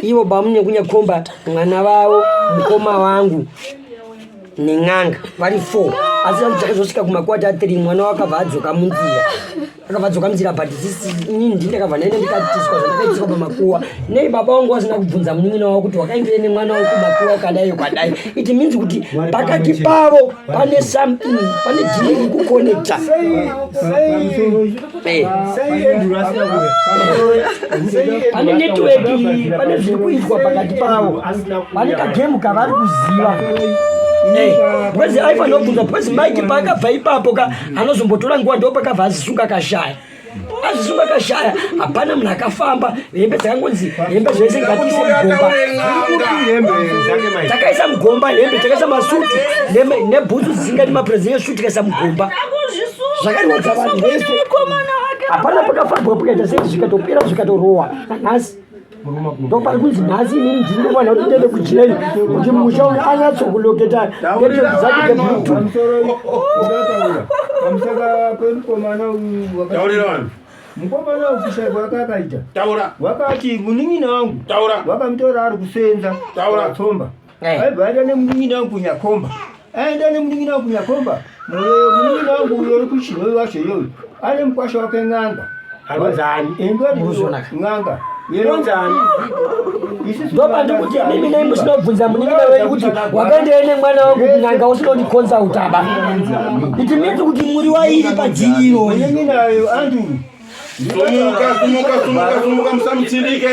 ivo bamune kunyakomba mwana vavo mukoma wangu nen'anga vari four asi takazosvika kumakwata three mwana wakabva adzoka munzira akabva adzoka munzira but inini ndini ndakabva ndaenda ndikatiswa zvandakaitiswa pamakuwa nei baba wangu wasina kubvunza munin'ina wavo kuti wakaendei nemwana wangu kumakuwa kadai kwadai it means kuti pakati pavo pane something pane dhiri riri kuconnecta Eh. Pane network pane zviri kuitwa pakati pavo pane kagemu kavari kuziva eh, because aifanira kubvunza because mike paakabva ipapo ka anozombotora nguva ndo pakabva azisunga kashaya azvisunga kashaya hapana munhu akafamba hembe dzakangonzi hembe zvese ngatiise mugomba takaisa mugomba hembe takaisa masutu nebhutsu dzisingati mapresident esutu tikaisa mugomba zvakarwadza vanhu vese hapana pakafambwa pakaita sei zvikatopera zvikatorohwa nanhasi ndopari kunzi nhasi inini ndini ndofanira kuti ndiende kujeri kuti musha uyu anyatsokuloketa network dzake dzebluetooth Pamusaka pemukomana uyu Taurira vanhu. Mukomana uyu kushaikwa kwakaita. Taura. Wakati munin'ina wangu. Taura. Wakamutora ari kusenza. Taura. Tsomba. Eh. Aibva aenda nemunin'ina wangu kunyakomba. Aenda nemunin'ina wangu kunyakomba. Muyoyo munin'ina wangu uyo uri kuchinhoyi wacho iyoyo. Ane mukwasha wake n'anga. Anonzani? Muruzonaka. N'anga. Inonzani? Ndopandikuti mimi nei musina kubvunza munin'ina wenyu kuti wakaendei nemwana wangu kun'anga usina kundikonsautaba. It means kuti muri wairi padziri irori. Munin'ina Andrew. Sumuka, sumuka, sumuka, sumuka, musamutsirike.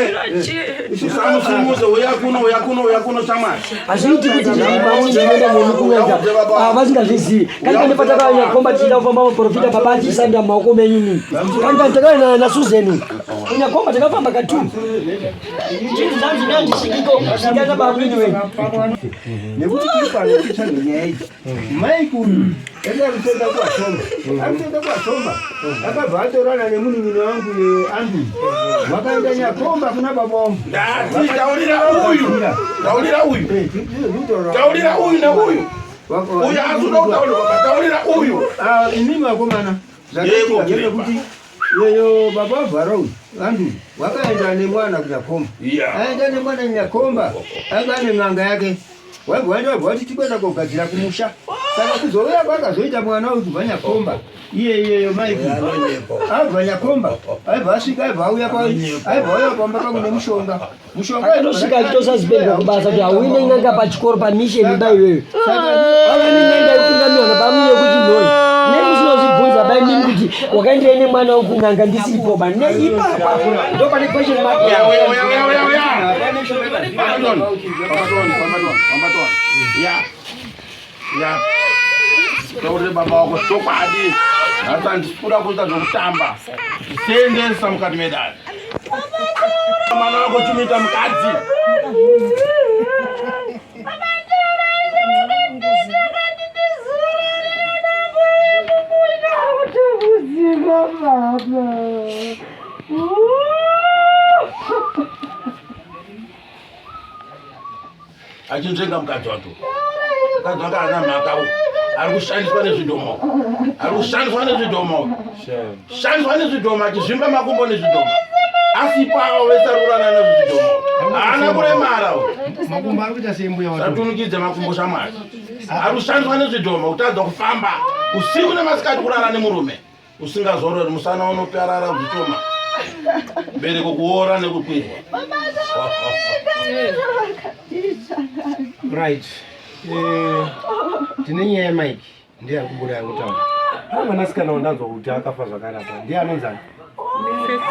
Musamusimudze, uya kuno, uya kuno, uya kuno shamwari. Hazviiti kuti zvinoenda nemi kun'anga Ah, vasingazvizivi. Kani kani patakauya komba tichida kufamba maprofita baba achisanda mumaoko menyu nini. Kani kani takauya naSusan. Kunyakomba takafamba katu. Chinhu chanzi nandisvikiko svikana baba wenyu. Nekuti tiri pano tichitsvaga nyaya idzi. Mike uyu anga arikuenda kuAshomba. Arikuenda kuAshomba. Akabva atorana nemunin'ina wangu Andrew. Vakaenda Nyakomba kuna baba wangu. Ndati taurira uyu. Taurira uyu. Taurira uyu neuyu. Uyu haasi kuda kutaurirwa, taurira uyu. Ah, imimi vakomana. Zvakaitika ndezvekuti yeyo baba vavhara uyu Andrew wakaenda nemwana kuNyakomba. Aenda nemwana Nyakomba anga ane n'anga yake. Waibva waenda wabva wati tikuenda kogadzira kumusha. Saka kuzouya kwakazoita mwana uyu kubva Nyakomba. Iye iyeyo Mike. Abva Nyakomba. Aibva asvika aibva auya kwa aibva auya pamba pangu nemushonga. Mushonga Akatosvika achitosasipendwa kubasa kuti hauine n'anga pachikoro pamisheni ba iweyo. Ava nen'anga yekutungamirwa nabamunye kuchinhoyi. Nei musina kuzvibvunza bai mimi kuti wakaenderei nemwana wangu kun'anga ndisipo ba neipapa ndo pane question mark Uya, yangu. uya, uya, uya, uya, uya. Pambatoni, pambatoni, pambatoni, pambatoni. Ya. Ya. Taurire baba wako chokwadi. Asi handisi kuda kuita zvekutamba. Tiendesa mukati medare. Mwana wako chimuita mukadzi. Achinzvenga mukadzi wacho. Mukadzi wake haana mhaka uyu. Ari kushandiswa nezvidhoma. Ari kushandiswa nezvidhoma. Shandiswa nezvidhoma achizvimba makumbo nezvidhoma. Asipo avo vese ari kurara nezvidhoma. Haana kuremara uyu. Makumbo ari kuita sei mbuya wacho? Satunukidze makumbo shamwari. Ari kushandiswa nezvidhoma kutadza kufamba usiku nemasikati kurara nemurume. Usingazorori musana unoparara zvishoma. Bereko kuora nekukwirwa. Right. Eh, tine nyaya Mike ndiye ari kubuda ari kutaura. Pane mwanasikana wandanzwa kuti akafa zvakanaka. Ndiye anonzani?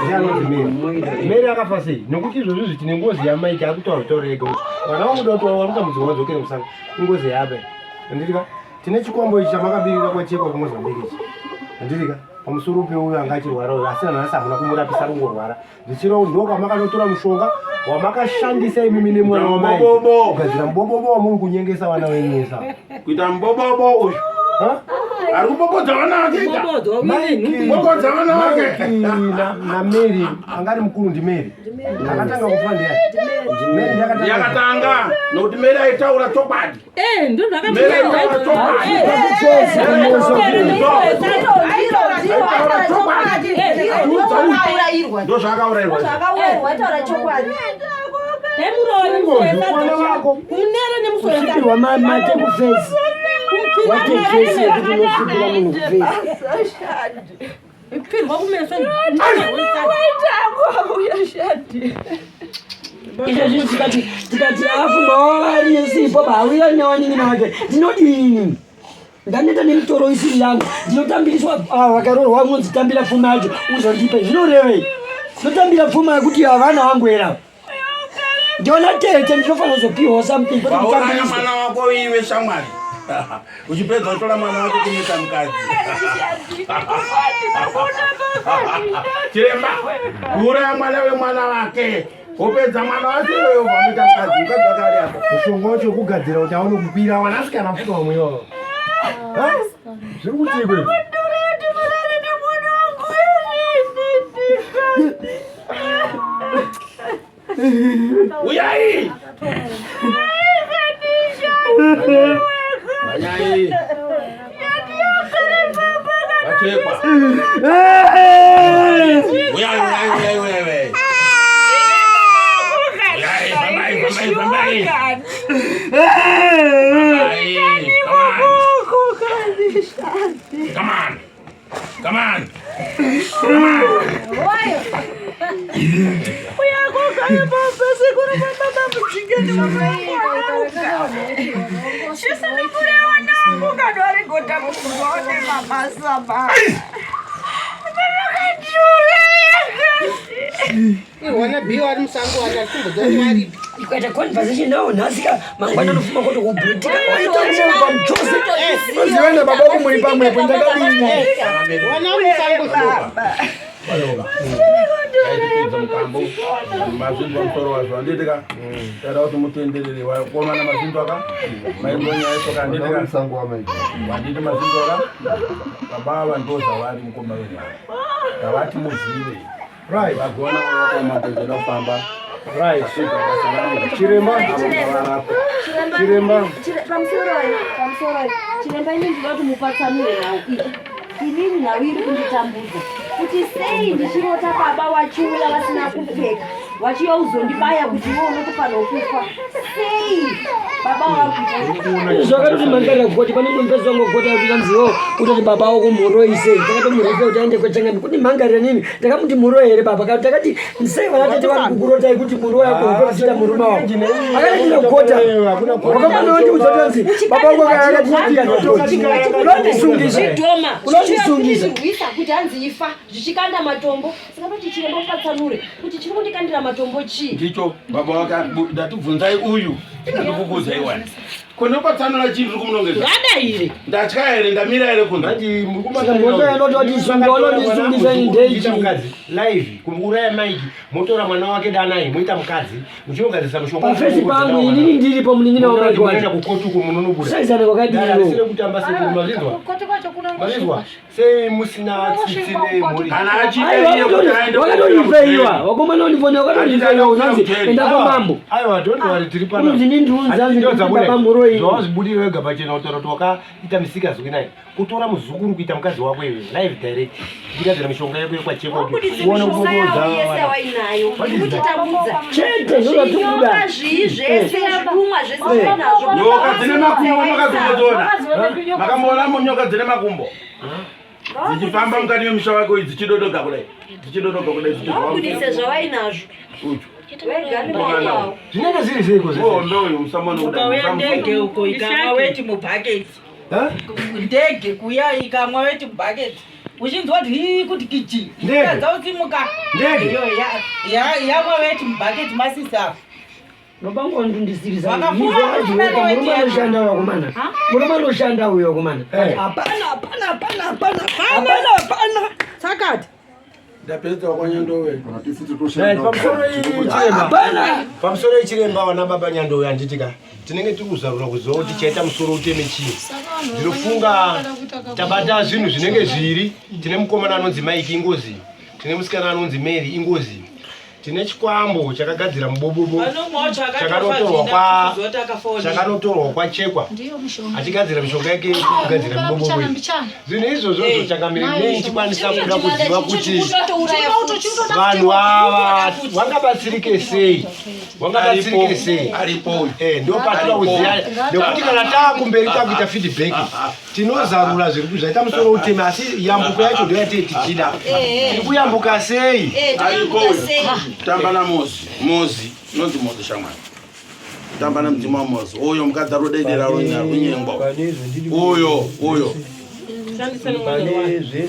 Ndiye anonzi Mary. Mary akafa sei? Nokuti izvozvi izvi tine ngozi yaMike ari kutaura zvitaura ega kuti mwana wangu uda kuti waruka mudzimai wadzokere musango. Ingozi yabe. Handiti ka? Tine chikwambo ichi chamakabirira kwachekwa kuMozambique ichi. Handiti ka? Pamusoro peuyo anga achirwara uyo asi nanhasi hamuna kumurapisa rungorwara. Zvichireva kuti ndokwamakanotora mushonga wamakashandisa imimi nemwana wamai. Kugadzira mubobobo wamuri kunyengesa vana venyu vese ava. Kuita mubobobo uyu. Ari kubobodza vana vake. Bobodza vana vake. Na Mary anga ari mukuru ndiMary. Akatanga kufa ndiani? Mary ndiyakatanga nokuti Mary aitaura chokwadi. Eh, ndozvaakaurairwa kusvikirwa mate kufesi watekesi yekuti unosvikira munhu kufesi Pfirwa kumeso. Izvezvi tikati tikati afuma wavari sipo bauya newanini wake ndinodini ndaneta nemitoro isiri yangu ndinotambiriswa ah, vakaroorwa unonzi tambira pfuma yacho uzondipe zvinorevei ndinotambira pfuma yekuti havana wangu here ava ndiona tete ndinofanira kuzopiwawo something kwete Wauraya kutambiriswa mwana wako iwe shamwari. Uchipedza kutora mwana wako kumuita mukadzi. Chiremba, kuuraya mwana wemwana wake. Wopedza mwana wake iwewe wobva wamuita mukadzi. Mukadzi wake ari apo. Mushonga wacho wekugadzira kuti aone kukwira wanasikana futi vamwe ivavo. Ha? Zviri kutii kwezvo? Uyai! Manyai! Vachekwa! Uyai, uyai, uyai, uyai, uyai! Uyai, fambai, fambai, fambai! Fambai! Come on! Come on! Come on! Iwana biwa ari musango wati achimbodzwa aripi. Ikaita conversation nawo nhasi ka mangwana anofuma kuti kubhutika waita mumba muchose. Unoziva na baba wako muri pamwepo ndakadini. Wana ari musango Vanoga. Taitipedza mutambo mazinzwa musoro wazvo handiti ka taida kuti mutenderere wakomana mazinzwa ka maimbonya yacho ka handiti ka handiti mazinzwa ka baba ava ndo zvavari mukoma wenyu tavati muzive Right. Vagona vakaoma kufamba. Right. Chiremba. Chiremba. Pamusoro pamusoro. Chiremba ini ndinoda kuti mupatsanure nhau iyi. Inini nhau iri kunditambudza. Kuti sei ndichirota baba wachiuya vasina kupfeka. Wachiuya uzondibaya kuti iwe unotofanira kufa. Sei baba wakuita. Zvakatoti mangarira goti pane mupedzi wangu goti akutanziwo kutoti baba wako muroi sei takatomurefa kuti aende kwachangami kuti mangarira nini takamuti muroi here baba kana takati sei vana tete vari kukurotai kuti muroi ako utoziita murume wako akati ndinogota wakamwana wandiudza tanzi baba wako akati unondisungisa unondisungisa kuti hanzi ifa zvichikanda matombo saka toti chiremba kupatsanure kuti chiri kundikandira matombo chii ndicho baba waka ndatibvunzai uyu ndikukuudzai wani Ko ndopatsanura chii ndiri kumunongedza? Ngadaire. Ndatya here ndamira here kunze? Manje muri kumaka mukadzi live kumuuraya Mike motora mwana wake Danai moita mukadzi muchinogadzirisa mushonga. Pafesi pangu inini ndiripo munin'ina wa Mike wacho. Kukoti uko munonobuda. Kusaizana kwakadii? Dara kutamba sekuru mazvinzwa. Kukoti kwacho kunongosvikwa. Mazvinzwa. Sei musina tsitsi nemhuri? Kana achida iye kuti aende wakatorifeiwa wakomana undifone wakatorifeiwa unanzi enda kwamambo. Aiwa don't worry tiri pano. Unzi ndindiunza nzi baba muroi. Zvawazvibudira wega pachena kutaura kuti wakaita misikazwi naye. Kutora muzukuru kuita mukadzi wako iwe live direct. Ndikadzira mishonga yako yekwachekwa kuti uone kuboboza wainayo. Kutitambudza. Chete zvozvatikuda. Zvii zvese zvidumwa zvese zvainazvo. Nyoka dzine makumbo makazombodziona. Makamboona nyoka dzine makumbo. Dzichifamba mukati memusha wako uyu dzichidodoga kudai. Dzichidodoga kudai dzichibudise zvavainazvo. Zvinenge zviri zveiko zvese? Muhombe uyu musamone kudai. Ukauya ndege uko ikamwa weti mubhaketi. Ndege kuya ikamwa weti mubhaketi. Uchinzwa kuti hii kuti kichi. Ndege. Usimuka. Ndege. Yamwa weti mubhaketi masisi apo. Babangu vanondisirisa murume anoshanda vakomana murume anoshanda uyo vakomana eh. hapana hapana hapana hapana hapana hapana sakati ndapedza wakwanyandowe hapana pamusoro yechiremba wana baba nyandowe handiti ka tinenge tiri kuzarura kuziva kuti chaita musoro uteme chii ndinofunga tabata zvinhu zvinenge zviri tine mukomana anonzi mike ingozi tine musikana anonzi mary ingozi Tine chikwambo chakagadzira mubobobo chakanotorwa kwachekwa achigadzira mishonga yake kugadzira mubobobo zvinhu izvozvo eh. changamire nei chikwanisa kuda kuziva kuti vanhu ava vangabatsirike sei vangabatsirike sei eh, ndopatoda kuziva nekuti kana taakumberi takuita feedback tinozarura zviri zvaita musoro uteme asi yambuko yacho ndoyatee tichida eh. tiri kuyambuka sei eh, tamba namozi mozi nonzi mozi shamwari tamba nemudzimu wamozi uyo mukadzi arudedera runyengwa uyo uyo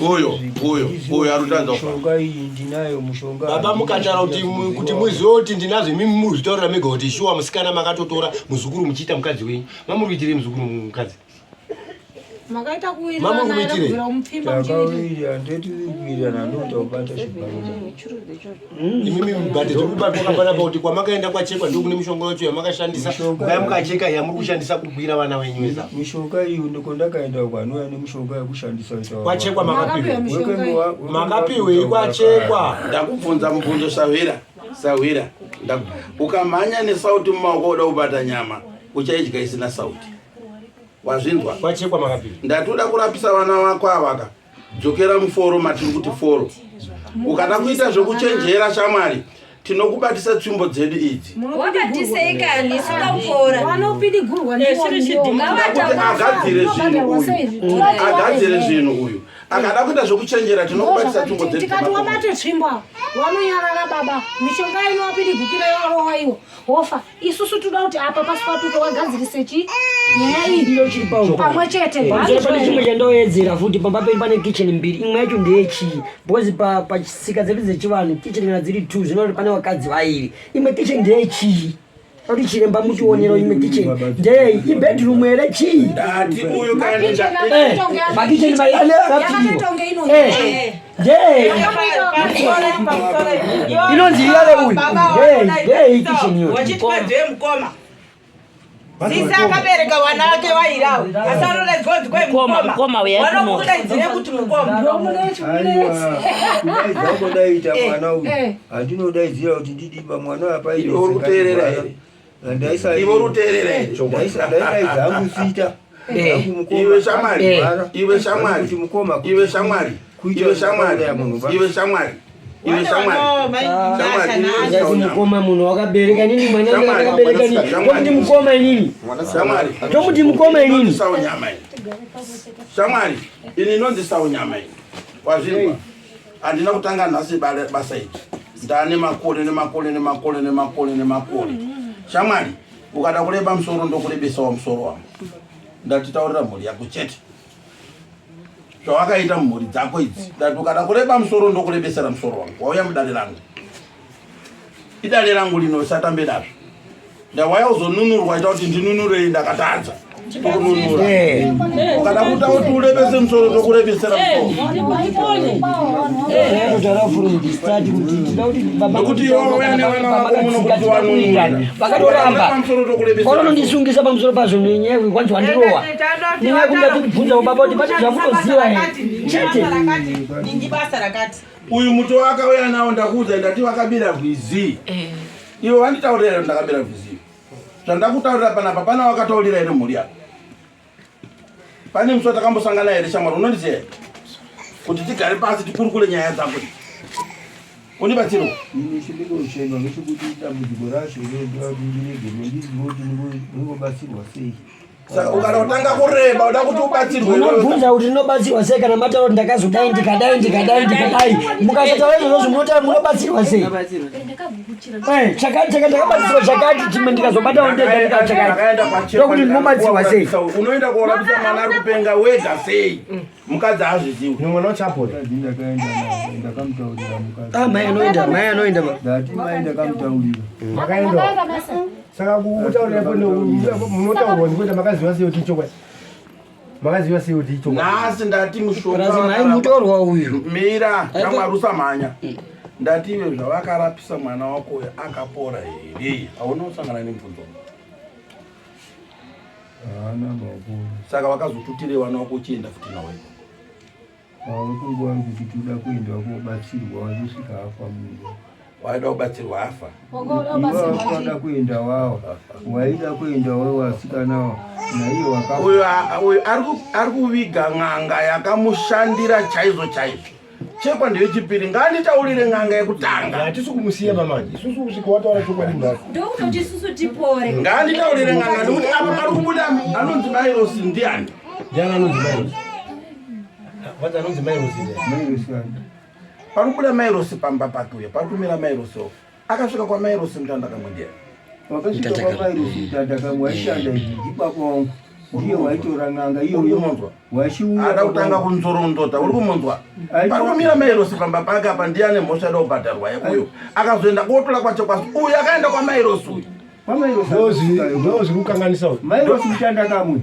uyo uyo uyo arutadza mishonga iyi ndinayo mushonga baba mukataura kuti kuti muzive kuti ndinazvo imimi muzvitaurira mega kuti shuwa musikana makatotora muzukuru muchiita mukadzi wenyu mamuri kuitirei muzukuru mukadzi makaita kuwirirana here kubvira kumupfimba muchiwirirana ndeti kuwirirana ndokuita kubata chibharo imimi mubhadhe tiri kubatwa kapana pakuti kwamakaenda kwachekwa ndokune mishonga yacho yamakashandisa kudai mukacheka yamuri kushandisa kugwira vana wenyu weza mishonga iyi ndiko ndakaenda uko anouya nemushonga yekushandisa kwachekwa makapiwe makapiwei kwachekwa ndakubvunza mubvunzo sahwira sahwira ukamhanya nesauti mumaoko uda kubata nyama uchaidya isina sauti wazvinzwa kwachekwa makapiri ndatoda kurapisa vana vako avaka dzokera muforo matiri kuti foro ukada kuita zvekuchenjera shamwari tinokubatisa tsvimbo dzedu idzi wakatisei kani suda kupora vanopidigurwa agadzire zvinhu uyu agadzire zvinhu uyu akada kuita zvekuchenjera tinokubatisa tsvimbo dzedu tikati wabate tsvimbo wanonyarara baba mishonga inowapidigukira yorowa iwo wofa isusu toda kuti apa paswatuke wagadzirise chi nyaya iyi pamwe chete pane chimwe chandoyedzera futi pamba pedu pane kitchen mbiri imwe yacho ndeyechii because pachisika dzedu dzechivanhu kitchen kana dziri two zvinoti pane vakadzi vairi imwe kitchen ndeyechii kuti chiremba muchionero imwe kitchen ndeyei ibedroom here chii makicheni mairi akapfiwa inonzi iyave uyu ndei kitchen iyo wachitwadze mukoma sisi akabereka wana wake wairawo asi anodaidzwa kunzi kwai mukoma wanokudaidzire kuti mukoma kudaidza kodaita mwana uyu handinodaidzira kuti ndidiba mwana apaikuteerera here iwe uri kuteerera here ndaidaidza hangu sita iwe shamwari iwe shamwari iwe shamwari iwe shamwari iwe shamwari iwe shamwari mukoma munhu wakabereka nini mwana akabereka nini tomuti mukoma inini shamwari tomuti mukoma inini saunyama ini shamwari ini inonzi saunyama ini wazvinzwa handina kutanga nhasi basa iri ndane makore nemakore nemakore nemakore nemakore shamwari ukada kureba musoro ndokurebesawo musoro wangu ndatitaurira mhuri yako chete zvawakaita mumhuri dzako idzi ndati ukada kureba musoro ndokurebesera musoro wangu wauya mudare rangu idare rangu lino usatambe nazvo ndawaya uzonunurwa ita kuti ndinunurei ndakatadza tokununura ukada kuita kuti urebese musoro tokurebesera musoronokuti iwe wauya nevana vako muno kuti wanunura vakatoramba vanonondisungisa pamusoro pazvo nenyaya kwanzi wandirowa nenyaya yekuti ndakubvunza baba kuti pane zvamunoziva here chete uyu muti wakauya nawo ndakuudza ndati vakabira rwizi eh. iwe wanditaurira here ndakabira rwizi zvandakutaurira panapa pana wakataurira here mhuri yako pane musi watakambosangana here shamwari unondiziva here kuti tigare pasi tikurukure nyaya dzako undibatsirwa ini chindikochema ngechekuti dambudziko racho ndoda kuti ndiregere ndizive kuti ndingobatsirwa sei. Saka ukada kutanga kureba uda kuti ubatsirwe. Unobvunza kuti ndinobatsirwa sei kana mataura kuti ndakazodai ndikadai ndikadai ndikadai. Mukasataura izvozvo munota munobatsirwa sei? Eh, chakati chakati ndakabatsirwa chakati chimwe ndikazobatawo ndega ndikati chakati. Ndokuti ndinobatsirwa sei? Unoenda korapisa mwana ari kupenga wega sei? Mukadzi haazvizivi. Mwana uchapora. Ndakaenda naye ndakamutaurira mukadzi. Ah, mai anoenda, mai anoenda. Ndati mai ndakamutaurira. Makaenda. Saka kutaurira munotaurwa ndikuita makaziva sei kuti ichokwadi? Makaziva sei kuti ichokwadi? Nhasi ndati mushonga. Purazi mai mutorwa uyu. Mira, shamwari usamhanya. Ndati iwe zvavakarapisa mwana wako uyu akapora here? Hauna kusangana nemubvunzo. Haana makuru. Saka vakazotutire vana wako uchienda futi nawo ikoko. Vakunguva kuti toda kuenda kobatsirwa wazosvika afa munhu. Waida kubatsirwa afa. Waida kuenda wawa. Waida kuenda wawa vasikana wa. Naiye wakafa. Uyu uyu ari kuviga n'anga yakamushandira chaizvo chaizvo. Chekwa ndeyechipiri nganditaurire n'anga yekutanga. Hatisi kumusiya mamanje. Isusu kusvika wataura chokwadi nhasi. Ndokutoti isusu tipore. Nganditaurire n'anga nekuti apa pari kubuda anonzi Mairosi ndiani? Ndiani anonzi Mairosi? Kwanza anonzi Mairosi ndiani? Mairosi ani? Pari kubuda Mairosi pamba pake uya, pari kumira Mairosi uko. Akasvika kwaMairosi mutanda kamwe ndiani? Wakasvika kwaMairosi mutanda kamwe waishanda izvi ndibaba wangu. Ndiye waitora n'anga iyoyo. Wachiuya. Ada kutanga kunzorondota, uri kumunzwa? Pari kumira Mairosi pamba pake apa ndiye ane mhosva ida kubhadharwa yekuyo. Akazoenda kotora kwacho kwasi. Uyu akaenda kwaMairosi uyu. Ndo zviri kukanganisa uyu. Mairosi mutanda kamwe.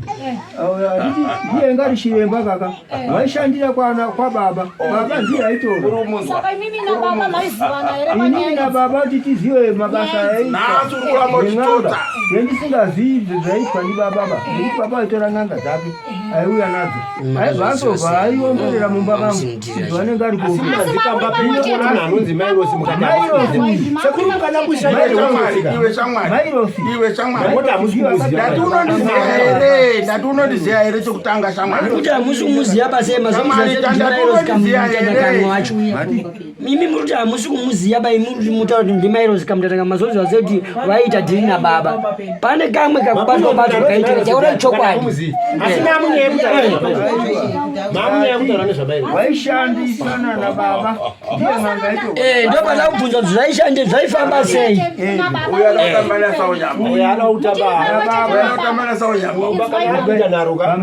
Ndiye ngari chiremba kaka. Waishandira kwana kwababa. Baba ndiye aitora. Saka imimi nababa maizivana here Inini panyaya idzi? nababa kuti tizive mabasa aiitwa. Nhasi uri kuramba uchitota. Ngendisingazivi zvaitwa ndibaba ba. Nekuti baba aitora n'anga dzake aiuya nadzo. Aibva azobva aiomberera mumba mangu. Vanenge ari kuomberera. Anonzi Mairosi mukati. Sekuru mukada kushanda Iwe shamwari. Mairosi. Iwe shamwari. Ndati hamusi kumuziva. Ndati unondiziva here? Ndati unondiziva here chekutanga shamwari? Kuti hamusi kumuziva basa Shamwari, mazomuziva ndati ndimairosi unondiziva kamutanda kamwe here? wacho. Mimi muri kuti hamusi kumuziva bai muri kuti mutaura kuti ndimairosi kamutanda kamwe mazoziva sei kuti vaita dhiri nababa. Pane kamwe kakubatwa batwa kaitika taura chokwadi. Asi mamunyaya kutaura. Mamunyaya kutaura nezvaMairosi. Waishandisana nababa. Ndiye n'anga aitora. Eh, ndopanda kubvunza kuti zvaishande zvaifamba sei. Uyu ada kutamba nasaunyama. Uyu ada kutamba. Uyu ada kutamba nasaunyama. Kuita nharo ka.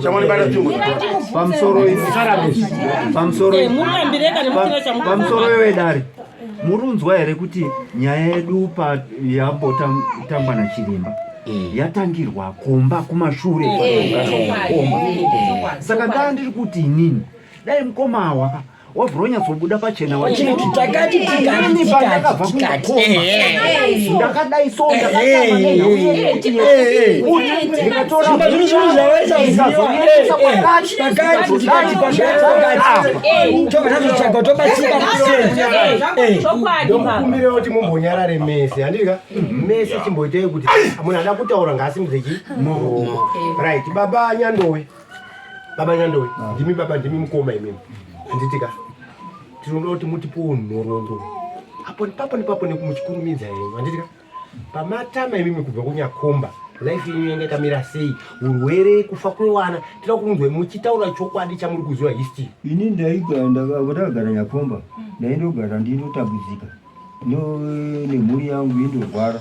Shamwari bata tsvimbo. Pamusoro pamusoro pamusoro wedare murunzwa here kuti nyaya yedu pa yambotangwa nachiremba yatangirwa kumba kumashure kwakoma saka ndaa ndiri kuti inini dai mukoma awaka wabvura wanyatsobuda pachena Chiti takati tikati Inini tikati pandakabva tikati. kunyakoma ndakadai so ndakatama nenhau yekuti ndikatora Zvimba zvinhu zvinhu zvawaisaziva. kwakati Pakati tikati pakati pakati. Tobva tazotsvaga tobatsika sei. Ndokukumbira kuti mumbonyarare mese handika mese chimboitai kuti munhu ada kutaura ngaasimudze chi muromo right baba nyandowe baba nyandowe ndimi baba ndimi mukoma imimi handitika tinoda kuti mutipewo nhoroondo apo nepapo nepapo muchikurumidza henyu handitika pamatama imimi kubva kunyakomba life yenyu yanga yakamira sei urwere kufa kwewana tinoda kunzwa muchitaura chokwadi chamuri kuziva history Ini ndaigara ndakagara nyakomba ndaindogara ndindotambudzika nemhuri yangu indorwara.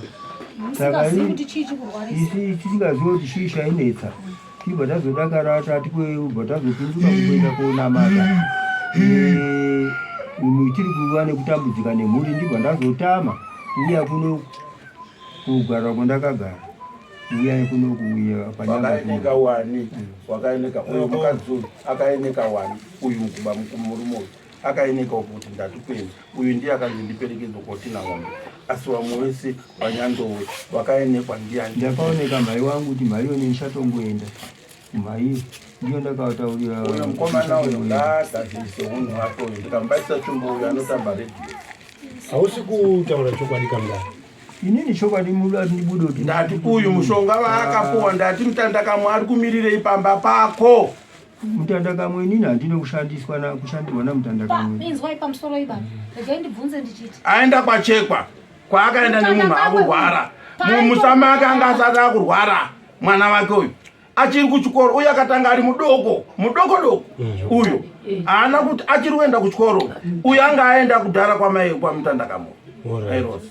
Saka Musingazivi kuti chii chikurwarisa. isi tisingazivi kuti chii chainetsa tibva tazodakara tati kubva tazopinduka kuenda konamata tiri kuva nekutambudzika nemhuri ndibva ndazotama uya kuno kugara kwandakagara uya kuno kuuya Wakaeneka wani, wakaeneka uyu mukadzi uyu akaeneka wani uyu kuba murume uyu akaeneka kuti ndati kuenda uyu ndiye akanzi ndiperekedze kotina ng'ombe asi vamwe vese vanyandowe vakaenekwa ndiani? Ndakaoneka mhai wangu kuti mhai yone ndichatongoenda mhai ndiyo ndakataurira Uyu mukomana uyu ngaagadzirise unhu hwake uyu, ndikamubatisa tsvimbo uyu anotamba redhiyo. Hausi kutaura chokwadi kamudaro. Inini chokwadi muda ndibude kuti Ndati uyu mushonga waakapuwa ndati mutanda kamwe ari kumirirei pamba pako? Mutanda kamwe inini handina kushandiswa na kushandirwa namutanda kamwe. Inzwai pamusoro ibaba. Regai ndibvunze ndichiti. Aenda kwachekwa kwaakaenda nemunhu akurwara. Mumusha make anga asati akurwara mwana wake uyu achiri kuchikoro uye akatanga ari mudoko mudoko doko uyo haana kuti achiri kuenda kuchikoro uyo anga aenda kudhara kwamai kwamutandakamo airosi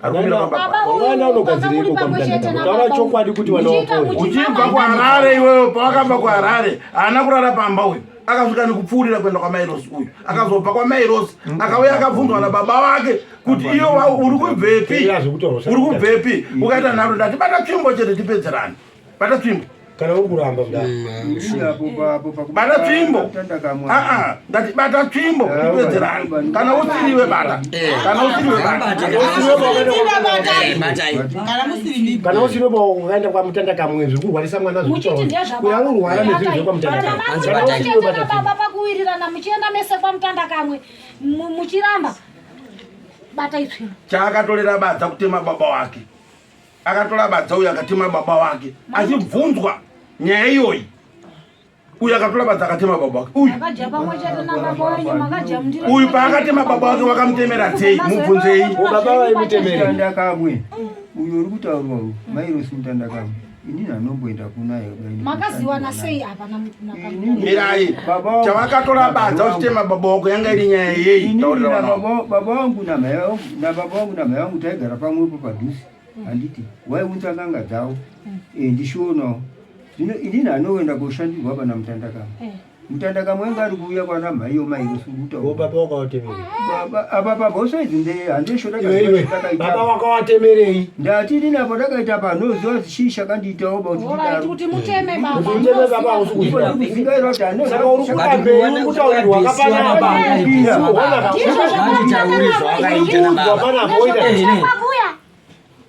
Mwana unogadzireiko kwamutandakamo? Taura chokwadi kuti wana wako. Uchibva kuHarare iwewe pawakabva kuHarare haana kurara pamba uyu akasvika nekupfuurira kuenda kwamairosi uyu akazobva kwamairosi akauya akabvunzwa nababa wake kuti iyo uri kubvepi uri kubvepi ukaita nharo ndati bata tsvimbo chete tipedzerane bata tsvimbo kana uri kuramba bata tsvimbo aa ndati bata tsvimbo tipedzerane kana usiriwe bata kana usiriwe bata kana usiriwe ba ukaenda kwamutanda kamwe zvekurwarisa mwana zvekuuya anorwara nezvinhu zvekwamutanda kamwe Kana usiriwe bata tsvimbo. baba pakuwirirana muchienda mese kwamutanda kamwe muchiramba batai tsvimbo chaakatorera badza kutema baba wake akatora badza uyo akatema baba wake achibvunzwa nyaya iyoyi uyu akatora badza akatema baba wake uyu makadya pamwe chete nababa wenyu makadya mundiro uyu paakatema baba wake wakamutemera sei mubvunzei Mutanda kamwe uyo uri kutaurwa uyu mairosi mutanda kamwe inini anomboenda kunaye makaziwana sei apa mirai chavakatora badza uchitema baba wako yanga iri nyaya yei taurira vana wako. baba wangu namai vangu nababa wangu namai vangu taigara pamwepo padhuze handiti waiunza n'anga dzavo ndishionawo zvino inini anoenda koshandirwa pana mutanda kamwe mutanda kamwe anga ari kuuya kwana mhaiyo mairosi baba wakawatemerei apa pamhosva idzi handesho Iwe, iwe, baba wakawatemerei ndati inini apo ndakaita panoziva chii chakandiitawo Alright, kuti muteme baba Kuti muteme baba hausi kuziva. Saka uri kurambei uri kutaurirwa kapanapa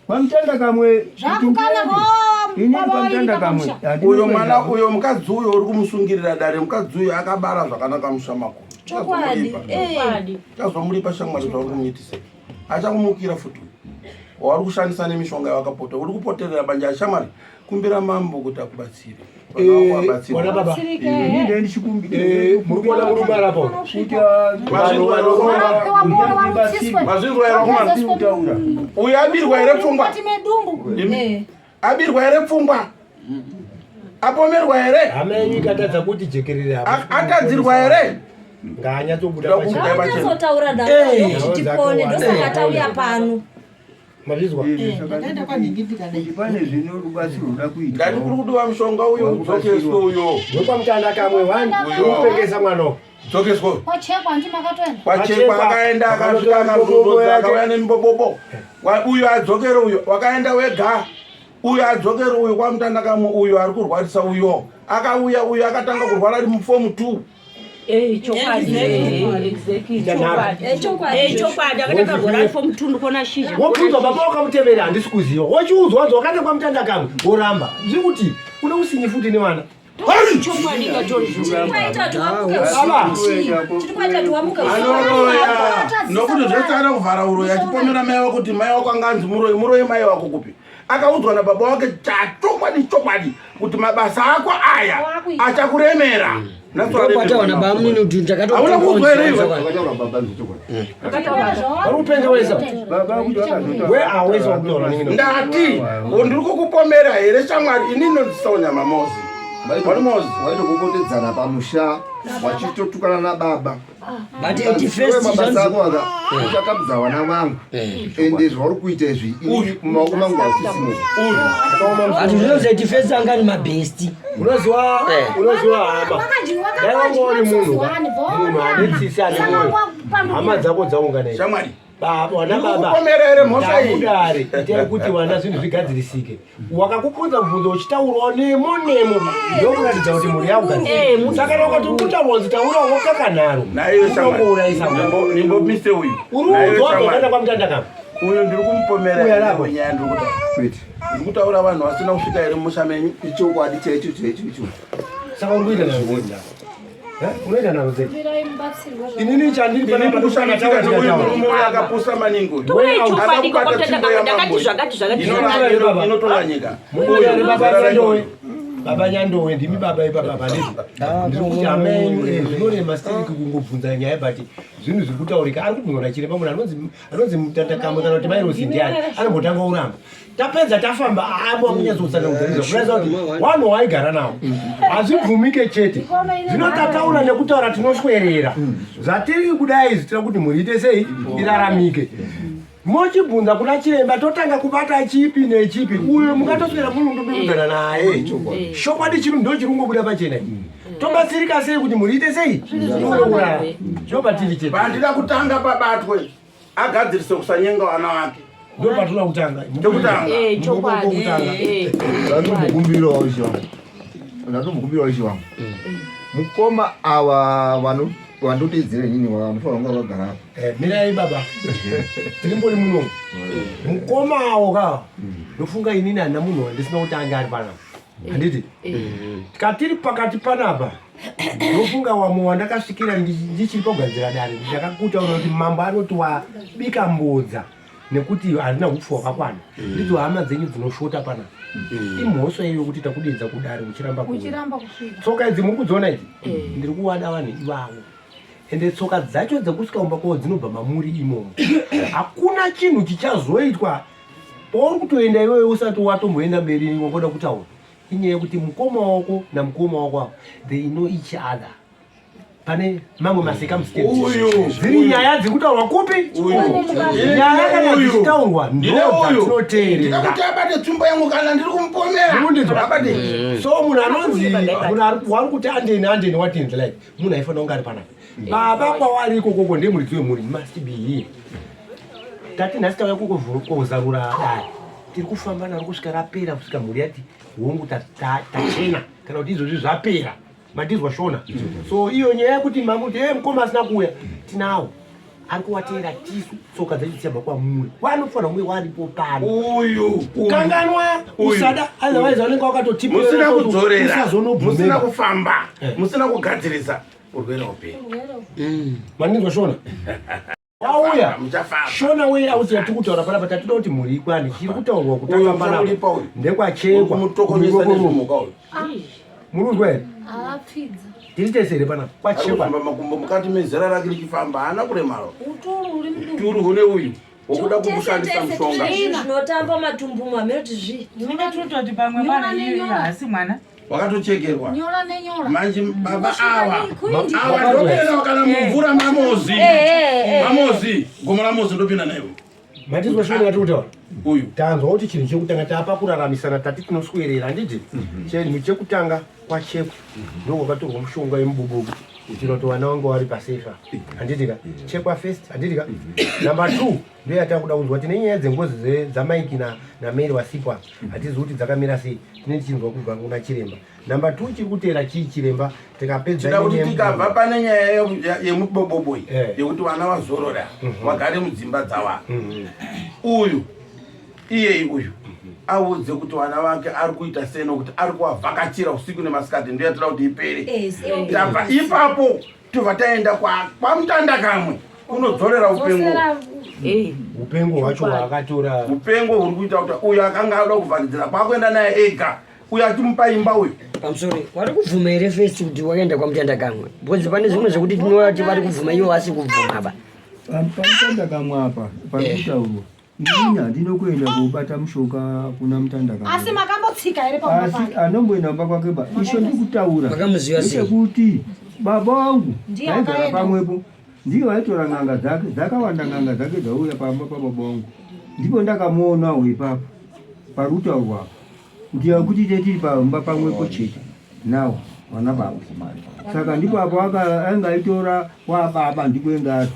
kwamutanda kamwe inini kwamutanda kamwe uyo mwana uyo mukadzi uyo uri kumusungirira dare mukadzi uyo akabara zvakanaka musha makuru Chokwadi, eh. chazomulipa shamwari zvauri kumuitisa achakumukira futi uyu wauri kushandisa nemishonga yawakapota uri kupoterera banja shamwari kumbira mambo kuti akubatsire Vana vako vabatsirwe. Vana baba. Muri kuona murume arapo Mazvinzwa here vakomana? Uyu abirwa here pfungwa medumbu Imi. Abirwa here pfungwa apomerwa here hama yenyu ikatadza kuti jekerere Atadzirwa here ngaanyatsobuda Ngaanyatsotaura nawo kuti tipone ndosaka tauya pano. Mazvizwa pane zvino rubatsiro ruda kuitwa ndati kuri kudiwa mushonga uyo udzokeswe uyo wekwamutanda kamwe one upengesa mwana uyu. Dzokeswe uyo kwachekwa handi makatoenda kwachekwa akaenda akasvika akazododza akauya nemibobobo uyo adzokere uyo wakaenda wega uyo adzokere uyo kwamutanda kamwe uyo ari kurwarisa uyo akauya uyo akatanga kurwara ari mufomu 2 Chokwadi akatanga kurwara ari form 2 ndikuona shizha. Wobvunzwa baba wakamutemera handisi kuziva wachiudzwa wanzi wakaenda kwamutanda kamwe woramba zviri kuti une usinyi futi nevana Chokwadi anoroya nokuti zvese ada kuvhara uroyi achipomera mai wako kuti mai wako anga anzi muroyi muroyi mai wako kupi akaudzwa nababa wake chachokwadi chokwadi kuti mabasa ako aya achakuremera Ndopataura bamunini kuti ndakatotenga Hauna kuudzwa here iwe? Vari kupenga wesa we awesa wakutaura ningi ndati ndiri kukupomera here shamwari ini ndinonzisawo nyama mozi Wari mozi waitokokotedzana pamusha wachitotukana nababa But at first mabasa zvanzi- ako aka uchatambudza vana vangu ende zvauri kuita izvi ini mumaoko mangu hausisimo But zvinozi at first anga ni mabesti. Unoziwa unoziwa hama dai wanga uri munhu ka, munhu ane tsitsi ane moyo hama dzako dzaungana idzi. Shamwari. Baba wana baba Ndikukupomera here mhosva iyi? Ndakudare itai kuti vana zvinhu zvigadzirisike wakakupunza mubvunzo uchitaurawo nemo nemo ndokuratidza kuti mhuri yakugadzira saka wakati uri kutaurwa nzi taura wakakanharo Naiyo shamwari. unongourayisa Nimbomise uyu uri Naiyo udzwa shamwari. wakaenda kwamutanda kamwe uyu ndiri kumupomera Uyu arapo. nyaya ndiri kutaura ndiri kutaura vanhu vasina kusvika here mumusha menyu ichokwadi chaicho chaicho icho saka uri kuita nharo dzei unoita nharo dzei inini chandiri Ini ndikushamisika neuyu murume uyu akapusa maningi uyu Torai chokwadi Akakubata kwamutanda tsvimbo kamwe yamambo ndakati zvakati zvakati Inotora- zvakati. inotora nyika Uyu Uyu, baba zera Sendowe. renyu. Baba Nyandowe ndimi baba ipapa pane. Ndiri kuti hama yenyu eh, zvinorema stereki kungobvunza nyaya but zvinhu zviri kutaurika. Ari kubvunzwa nachiremba munhu anonzi anonzi mutandakamo kana kuti mairosi ndiani anombotanga kuramba. Tapedza tafamba abo akunyatsotsanangudza kuratidza kuti wanhu waigara nawo. Hazvibvumike chete. Zvino tataura nekutaura tinoswerera. Zvatiri kudai izvi tira kuti mhuri ite sei iraramike. Mochibvunza kuna chiremba totanga kubata chipi nechipi uyo mungatoswera muri kundobirudzana naye chokwadi chiri ndo chiri kungobuda pachena tobatsirika sei kuti mhuri ite sei ione chopatiri chete pandida kutanga pabatwe agadzirise kusanyenga vana vake ndo patinoda kutanga Chekutanga. Eh, chokwadi. Kutanga. Eh. Ndatombokumbirawo ishe wangu. Ndatombokumbirawo ishe wangu. Mukoma ava vano vandoteedzera inini vanofanira kunga vakagara apa. Eh, mirai baba tirimbori muno mukoma awo ka ndofunga inini handina munhu wandisina kuti ange ari panapa handiti tikatiri pakati panapa ndofunga wamwe wandakasvikira ndichiri pakugadzira dare ndakakutaura kuti mambo anoti wabika mbodza nekuti harina upfu hwakakwana ndidzo hama dzenyu dzinoshota panapa imhosva iyo yokuti takudedza kudare uchiramba kuuya uchiramba kusvika tsoka idzi muri kudziona idzi ndiri kuwada vanhu ivavo ende tsoka dzacho dzekusvika kumba kwavo dzinobva mamuri imomo hakuna chinhu chichazoitwa pauri kutoenda iwewe usati watomboenda mberi wakoda kutaura inyaya yekuti mukoma wako namukoma wako ava they know each other pane mamwe macircumstances dziri nyaya dziri kutaurwa kupi nyaya kana dzichitaurwa ndodzatinoteerera kuti abate tsvimbo yangu kana ndiri kumupomera Murikundinzwa? abate so munhu anonzi munhu wari kuti andeni andeni what in the like munhu aifanira kunge ari panapa baba kwavari ikokoko ndiye muridzi wemhuri must be here tati nhasi tauya kukozarura dare tiri kufamba naro kusvika rapera kusvika mhuri yati hongu tachena kana kuti izvozvi zvapera mandizwa shona so iyo nyaya yekuti mambo kuti e mukoma asina kuuya tinawo ari kuwateera tisu tsoka dzacho dzichabva kwamuri wanofanira kunge waripo pano uyu kukanganwa usada otherwise vanenge wakatotipa musina kudzorera musina kufamba musina kugadzirisa urwere huperi mandinzwa shona wauya muchafamba shona way out yatiri kutaura panapa tatinoda kuti mhuri ikwane chiri kutaurwa kutanga Uyu panapa musamulipa uyu. ndekwachekwa Kumutokonesa nezvimuka uyu murikuzwa here Havapfidzi. tiri tese here panapa kwachekwa Arikufamba makumbo mukati mezera rake richifamba haana kuremara Uturu uri mudumbu. turu hune uyu wokuda kumushandisa mushonga zvinotamba matumbu mamene kuti zvi Tinenge tototi pamwe mwana iyoyo haasi mwana. wakatochekerwa Nyora nenyora. manje baba ava Kuindi. ava ndopinda kana mumvura mamozi Eh, eh, mamozi gomo ramozi ndopinda naye uyu matizwa shona yatiri kutaura uyu tanzwa kuti chinhu chekutanga tapa kuraramisana tati tinoswerera handiti chinhu chekutanga kwachekwa ndokwakatorwa mushonga yemubububu kuitira kuti vana vange vari pasefa handiti ka chekwa first handiti ka number two ndiyo yatakuda kunzwa tine nyaya dzengozi dzamaiki namary wasipo apa hatizivi kuti dzakamira sei tine tichinzwa kubva kuna chiremba number two chiri kuteera chii chiremba tikapedza tida kuti inenyaya tikabva pane nyaya yemubobobo iyi Eh. yekuti vana vazorora vagare mudzimba dzava uyu iyeyi uyu audze kuti vana vake ari kuita sei nokuti ari kuvavhakachira usiku nemasikati ndiyo yatoda kuti ipere tabva ipapo tobva taenda kwamutanda kamwe kunodzorera upengo upengo hwacho hwaakatora upengo huri kuita kuti uyu akanga ada kuvharidzira kwakuenda naye ega uyu achimupa imba uyu pamusoro vari kubvuma here first kuti wakaenda kwamutanda kamwe because pane zvimwe zvekuti tinovati vari kubvuma ivo vasi kubvuma ba Pamutanda kamwe apa pari kutaurwa inini handina kuenda kobata mushonga kuna mutanda kamwe Asi makambotsika here pamba asi pake? anomboenda kumba kwake ba isho ndikutaura Makamuziva sei? ndechekuti baba vangu Ndiye vaigara akaenda. pamwepo ndiye vaitora n'anga dzake dzakawanda n'anga dzake dzauya pamba pababa vangu ndipo ndakamuonawo ipapo pari kutaurwa apa kuti kuti te tiri pamba pamwepo chete nawo vana baba saka ndipo apo anga aitora kwababa ndiko enga ari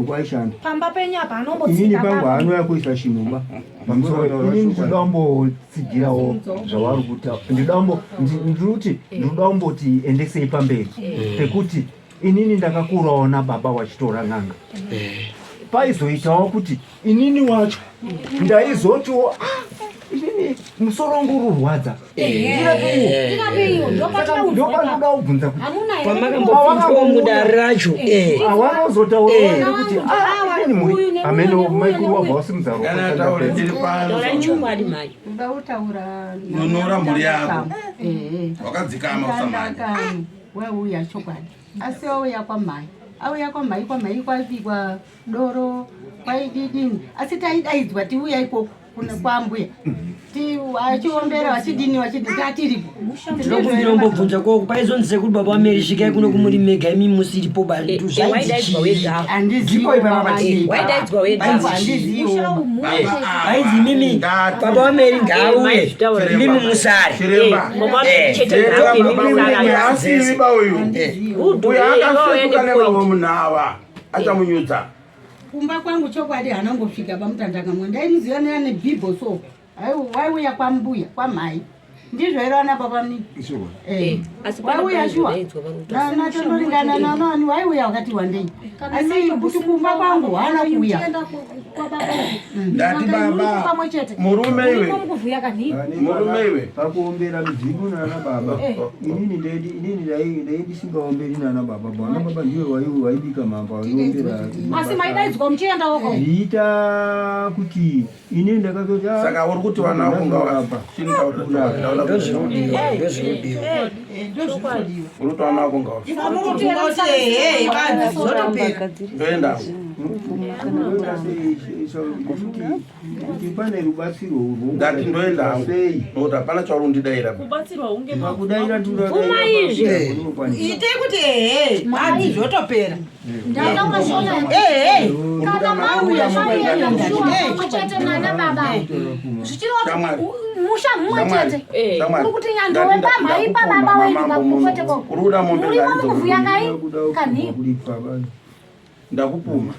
kwaishanda Pamba penyu apa inini anombotsika pangu baba. haanouya kuisa shinoba Inini ndinodambotsigirawo zvavari kutaura ndidambo ndiri ndinoda endesei pamberi pekuti inini ndakakurawo nababa wachitora n'anga paizoitawo kuti inini wacho ndaizotiwo "Ah, inini Musoro wangu uri kurwadza. Ndirape iwo. Ndopanoda kubvunza kuti Kwamakambopinzwa mudare racho. Awanozotaura kuti ah, inini muri amene maikuru wabva wasimudza ruoko. Kana taure ndiri pano. Taurai chokwadi mai. Uda kutaura Nonora mhuri yako. Ehe. Wakadzikama usamhanya. Kani wauya chokwadi asi wauya kwamhai auya kwamhai kwamhai kwaibikwa doro kwaididini asi taidaidzwa tiuya ikoko kuna kwambuya vachiombera vachidini vachidini tatiripo Ndinokumbira umbobvunza koko paizonzi sekuru baba vaMary svikai kuno kumuri mega imi musiripo bantu Waidaidzwa wega. Ndipo ipapa pati. Waidaidzwa wega. Painzi imimi baba vaMary ngauye imimi musare. Chiremba. Asiiba uyu. Uyu akasvetuka nevamwe munhava. Achamunyudza. Kumba kwangu chokwadi hanangosvika pamutandakamwe ndaimuziva neane bhibho so waiuya kwambuya kwamhai ndizvo here ana baba mnini Asi pane waiuya shuwa paizodaidzwa pano. natotoringana nanani waiuya wakati wandei asi kuti kumba kwangu haana kuuya. Ndati baba. Murume iwe. Mukuvhuya kanhii. Murume iwe. Pakuombera midzimu nana baba, inini ndedi inini ndai ndai ndisingaomberi nana baba. Bwana baba ndiwe waibika mamba waiombera. Asi maidaidzwa muchienda woko. Zviita kuti inini ndakazoti ah, Saka uri kuti vana vako ngava Ndozvinodiwa, ndozvinodiwa. Uri kuti vana vako ngava. Ndoenda. Kuti pane rubatsiro urwo. Ndati ndoenda hangu. Sei? Nokuti hapana chauri kundidaira. Kubatsirwa hunge Pakudaira Bvuma izvi. Itei kuti ehe hadzi zvotopera. Ndataura shona. Ehe. Kana mauya maienda shuwa pamwe chete nana baba. Zvichireva kuti Shamwari. musha mumwe chete. Shamwari. Uri kuti nyandowe pamhai pababa wenyu pakwete koko. Uri kuda mombe Murimo ngari mukuvhuya kai kanhii. Ndakupuma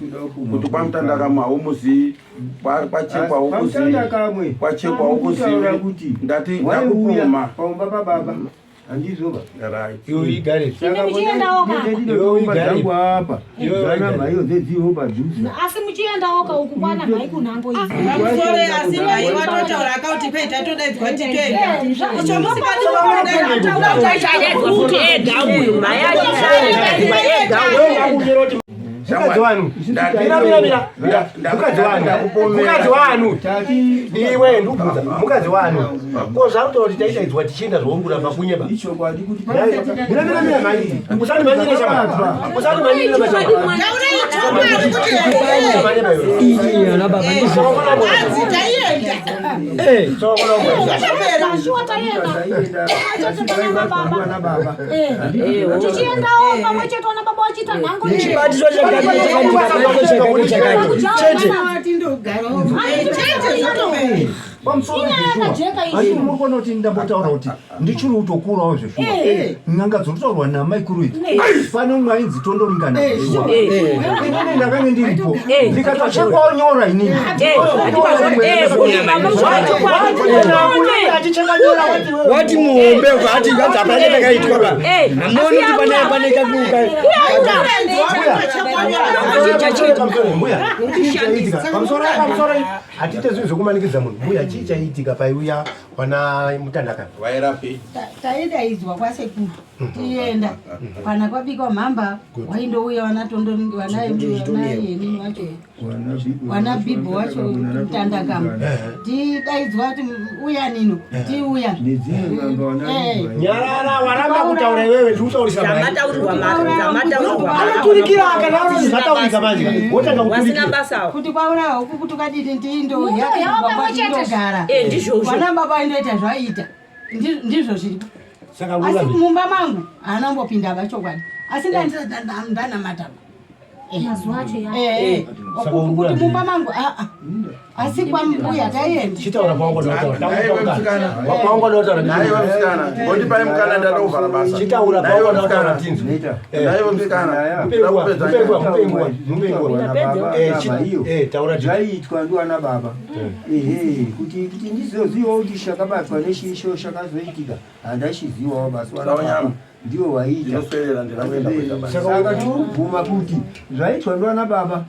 kuti kwamutanda kamwe haumuzivi, kwachekwa haukuzivi, Pamutanda kamwe kwachekwa haukuzivi. Kutaura kuti Ndati waiuya ndakupuma. paumba pababa handizvoba. Right. Iwe igare. Imi muchiendawo ka. Ndinotomba dzangu apa Iwe dzana igare. mhaiyo dzedziwo padhuze. Asi muchiendawo ka uku kwana mhai kunhango idzi. Pamusoro asi mai watotaura akauti kwei tatodaidzwa titoenda. Icho musikati Achadaidzwa futi ega uyu mai achadaidzwa ega uyu. Mukadzi wanu. Mira mira mira. Mukadzi wanu. Mukadzi wanu. Iwe ndikubvunza. Mukadzi wanu. Ko zvakuta kuti taidaidzwa tichienda zvauri kuramba kunyeba. Ichokwadi kuti Mira mira mira mai. Usandimhanyire chama. Usandimhanyire machama. Ii ana baba ndizvo. Hadzi taienda. Shuwa taenda. taienda Pamwe chete nana baba. ana baba. Tichiendawo pamwe chete wana baba wachiita nhango iyi. Chibatiso chakati chakati chakati chakati chete. Chete zvotopera. Pamusoro Inyaya yakajeka iyi. Asi muri kuona kuti ndambotaura kuti ndichiri kutokurawo zveshuwa. N'anga dzinotaurwa namaikuru idzi. Pane umwe ainzi tondoringana zveshuwa. Inini ndakange ndiripo. Ndikatochekwawo nyora inini. Wati muhombe ati hapana chakaitwa ba. Hamuoni kuti pane pane kakuka. Mbuya, chii chaiitika? Pamusoro pamusoro hatiite zvinhu zvekumanikidza munhu. Mbuya, chii chaiitika paiuya wana mutandakana? Wairapei? Taidaidzwa kwasekuru tienda kana kwabikwa mhamba waindouya wana tondo wanayenini wacho wana bhibho wacho mutandakama tidaidzwa kuti uya nino tiuya. Nedzimwe n'anga wana. Nyarara, waramba kutaura iwewe, ndikutaurisa mai. Dzamataurwa mari, dzamataurwa mari. Anoturikira kana anoti zvataurika manje. Wotanga Wasina kuturikira. basa. Kuti kwaura huku kuti ukaditi Mutoyawo pamwe chete. ndindogara Eh, ndizvozvo. wana baba vaindoita zvaiita ndizvo zviripo. Saka Asi ururame. mumba mangu haana kumbopinda bachokwadi asi ndanamataba Mazuva acho ya. Saka uri kuti kurambira. mumba mangu aa asi kwambuya taienda. Chitaura pawangoda kutaura. Naiwe musikana. Pawangoda kutaura. Naiwe musikana. Ngondipai mukana ndada kuvhara basa. Chitaura Naiwe pawangoda kutaura musikana. tinzwe. Naiwe musikana. Mupe nguva, Ndakupedza mupe nguva, nyaya. mupe nguva, mupe nguva. Iyo Taura tinzwe. zvaiitwa ndiwana baba ehe kuti ndizozivawo kuti chakabatwa nechisho chakazoitika handachizivawo basi wana Sawa baba nyama. ndiwo waiita. Ndinoswedera ndirakuenda kuita basa. Saka tinobvuma kuti zvaitwa ndiwana baba.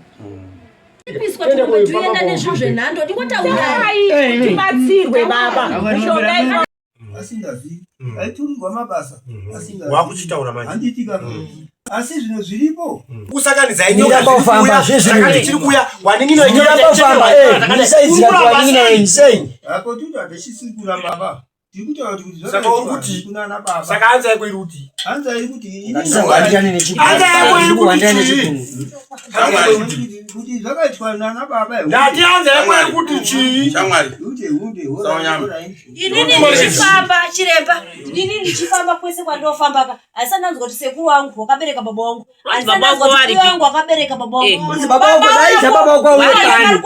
Piswa tinombotoenda nezvinhu zvenhando ndingotaurai tibatsirwe baba mishonga asingazivi aiturirwa mabasa asingazivi Wakuchitaura manje. handiti ka asi zvino zviripo Kusakanidza Miramba ufamba, zvezvino. chiri kuuya wanin'ina Miramba ufamba, eh, misaidzira kuti wanin'ina wenyu sei? apo toti hatichisiri kuramba ba tiri kutaura kuti Saka uri kuti- kunana baba Saka hanzi yako iri kuti hanzi ari kuti Wandiyane nechigunwe. Hanzi yako iri kuti Wandiyane chii? nechigunwe. kuti zvakaitwa nana baba Ndati hanzi yako iri kuti chii? Shamwari. hunde hunde Sawanyama. Inini ndichifamba chiremba, inini ndichifamba kwese kwandinofamba ka, asi andanzwa kuti sekuru wangu wakabereka baba wangu, asi baba andanzwa wako kuti mbuya varipi? wangu wakabereka baba wangu. Kunzi baba wako daidza baba wako auye pano.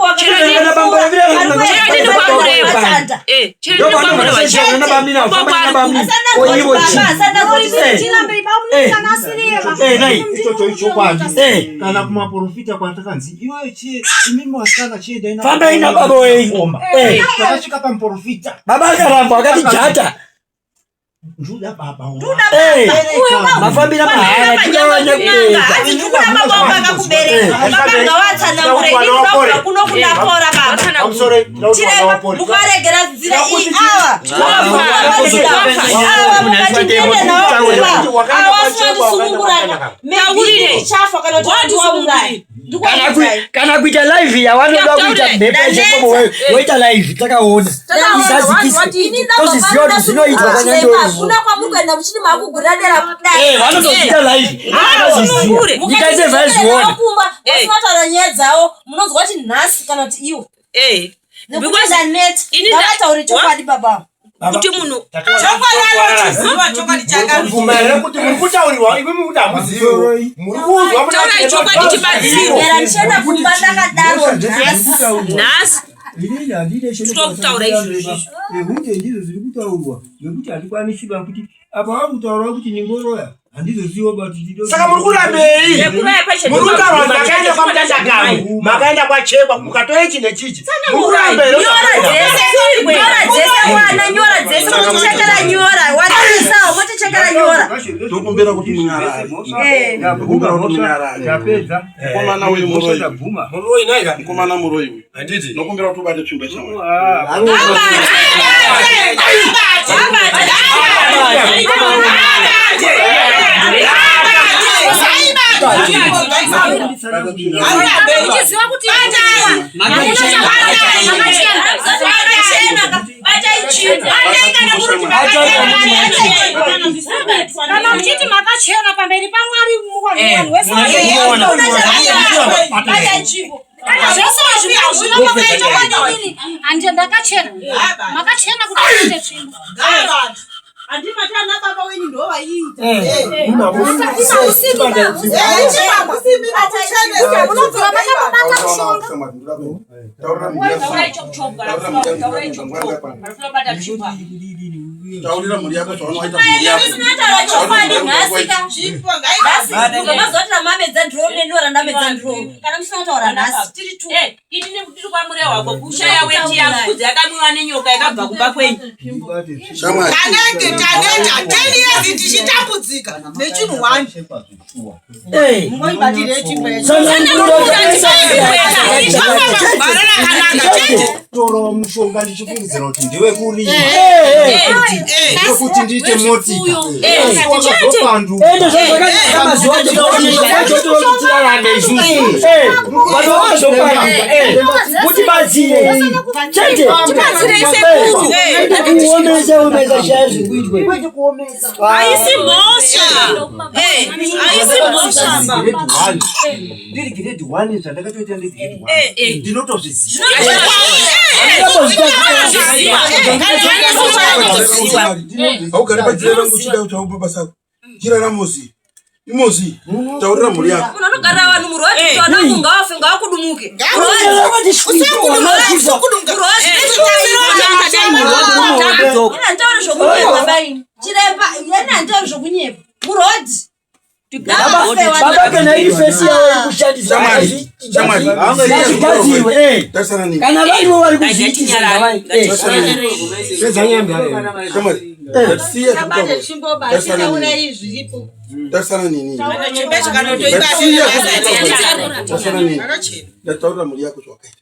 Kana bambo vaviri vana- Chero Kwamurehwa. Matanda. Chero Ndio vanhu vanasezerana nabamini ava, famba nabamini. Oivo chii? Eh. Eh, nai. Ichocho ichokwadi. Eh. Kana kumaprofita kwatakanzi iwe chie imimi wasikana chiendai na- Fambai nababa wenyu. Koma. Eh. Takasvika pamuprofita. Baba akaramba akati jata. Ndoda baba wangu. Eh. Mafambira mahara tinawanya kubereka. Hanzi ndikuda baba wangu akakubereka. Baba ngawatsanangure, ini ndinobva kuno kunapora baba. Chiremba, mukaregera nzira iyi ava. Ava mukati ndiende navo kumba. Ava vasina ndisunungurana. Maybe ndichafa kana kuti wandiwauraya. Kana kana kuita live yawanoda kuita mhepo yechekobo woita live takaona izazikiswe toziziva kuti zvinoitwa kwanyandori Hakuna kwamuri kuenda muchiti makugurira dera kudai. Eh, vanotoziita live vanoziziva nyika yese vaizviona Kumba vasina kutaura nyaya dzavo munonzwa kuti nhasi kana kuti iwo. Nekuti Because ndaneta. ini nda- Ngavataure chokwadi baba. Kuti munhu Chokwadi anochiziva chokwadi Bvuma here kuti muri kutaurirwa imimi kuti hamuzivi. Muri kuudzwa kuti Taurai chokwadi tibatsirwe. Era ndichienda kumba ndakadaro nhasi. Nhasi inini handine Tinoda kutaura izvozvo. hunde ndizvo zviri kutaurwa nekuti handikwanisi ba kuti apa vakutaura kuti ningoroya handizoziva but Saka muri kurambei? Nekuraya pacho Muri kutaura kuti makaenda kwaMutandakamu, makaenda kwachekwa, mukatora ichi nechichi. Muri kuramba here? Nyora dzese, nyora dzese wana, nyora dzese motichekera nyora. Watisawo motichekera nyora. Tokumbira kuti munyarare. Eh. Tokumbira kuti munyarare. Tapedza. Mukomana uyu muroyi. Tabvuma. Muroyi naika. Mukomana muroyi uyu. Handiti. Nokumbira kuti ubate tsvimbo yeshamwari. Uchiziva kuti Kana muchiti makachena pamberi paMwari vanhu wese Kana zvese zvino makaita kwadini? Handi ndakachena. Makachena kuti muite tsvimbo. Handimatana baba wenyu ndo vaiita. Munobvira makabata mushonga. Taurira mhuri yako zvaunoita mhuri yako. Ndinotaura chokwadi nhasi ka. Nhasi ndinobva ramamedza ndiro neniwo randamedza ndiro. Kana musina kutaura nhasi tiri tu. Ini ndiri kwamurehwa kushaya weti yangu kudzi yakamwiwa nenyoka yakabva kumba kwenyu. Shamwari. Tanenge taneta 10 years tichitambudzika nechinhu one. Eh. Tora mushonga ndichifungidzira kuti ndewekurima. Ndekuti ndiite motika. Asi wakazopanduka. Ende zvazvakaita mazuva acho acho kuti tirarame isusu. Eh, vanhu vakazopanduka. Eh, mutibatsire. Chete. Tibatsirei sekuru. Eh, kuomesa omesa shaya zvikuitwe. Haisi mhosva. Haisi mhosva. Grade one. Ndiri grade one zvandakatoita ndiri grade one. Ndinotozviziva. Haugari pajira rangu uchida kuti aupe basa rako. Jira raMozi. Imozi. Taurira mhuri yako. Munhu anogarira vanhu murwadzi kuti vana vangu ngavafe ngavakudumuke. Handitauri zvokunyepa baba ini. Chiremba, ini handitauri zvokunyepa. Murwadzi. Baba kana iri fesi yavo ikushandisa Shamwari. Shamwari. ngazvigadzirwe eh. Tarisana neni. Kana varivo vari kuzviitisa ngavai eh. Shamwari. Siya zvekutaura. Tarisana neni. Zviripo. Tarisana neni. Tarisana neni. Ndataurira mhuri yako zvawakaita.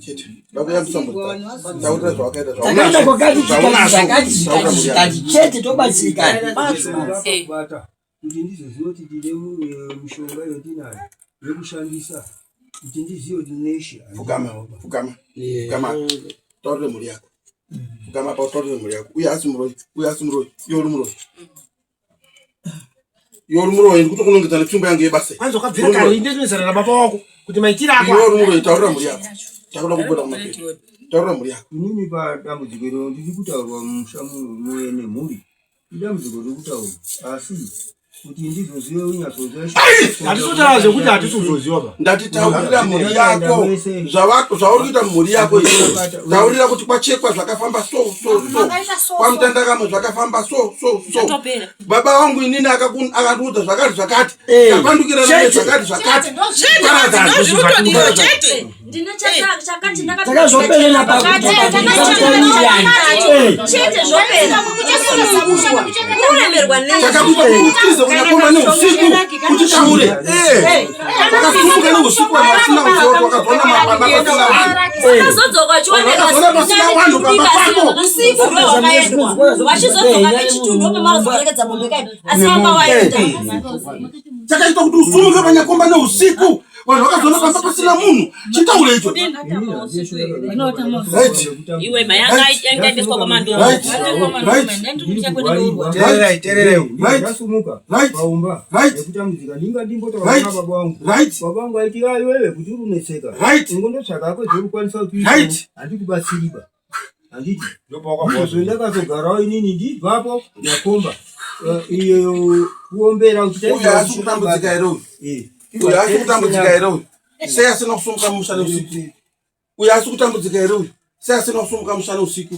Chete. Ndakuyambisa mhuri dzako. Taurira zvawakaita Takaenda kwakati tikati zvakati zvikati zvikati chete tobatsirikana. Kuti ndizoziva kuti tine mishonga yatinayo yekushandisa kuti ndizive kuti neshe. Pfugama, pfugama, pfugama. Taurira mhuri yako. Pfugama pa utaurire mhuri yako. Uye asi muroyi, uye asi muroyi, iwe uri muroyi. Iwe uri muroyi, ndikutokunongedza netsvimbo yangu yebasa. Kwanza wakabvira kare inde zvinozara nababa wako kuti maitiro ako. Iwe uri muroyi, taurira mhuri yako. Takuda kubuda kumapiri. Taurira mhuri yako. Inini padambudziko iro ndiri kutaurwa mumusha muye nemhuri. Idambudziko riri kutaurwa asi kuti ndizozive unyatsoziva. Hatisi kutaura zvekuti hatisi kuzoziva ba. Ndati taurira mhuri yako zvauri kuita mhuri yako iwe. Taurira kuti kwachekwa zvakafamba so so so. Kwamutandakamo zvakafamba so so so. Baba vangu inini akandiudza zvakati zvakati. Tapandukira naye zvakati zvakati. Paradzana. Ndine chakati Takazoperera chete zvopera kusunungurwa uremerwa nei Chakakuita kuti utize kunyakoma neusiku kuti taure. Wakasumuka neusiku vanhu vasina kuziva kuti wakazoona mapamba pasina vanhu. Wakazodzoka Wakazoona pasina vanhu pamba pako. Usiku rwewakaendwa wachizodzoka nechitundu wopemarozoperekedza mombe kai asi wamba waenda. Chakaita kuti usumuke panyakomba neusiku vanhu vakazoona pamba pasina munhu. Chitaure icho. Right. Iwe mayanga yangaendeswa kwamandoro. Right. Right. Tererai, tererai. Right. Ndasumuka Right. paumba Right. nekutambudzika ndinga ndimbotaura Right. kuna baba vangu. Right. Baba vangu aiti "Ah, iwewe kuti uri unetseka. Right. Ingondotsvaka kwezvekukwanisa kuti Right. handikubatsiriba. Handiti. Ndizvo ndakazogarawo inini ndibvapo nyakomba. Iyo kuombera kuti Uyu haasi kutambudzika here uyu? Uyu haasi kutambudzika here uyu? Sei asina kusumuka musha neusiku? Uyu haasi kutambudzika here uyu? Sei asina kusumuka musha neusiku?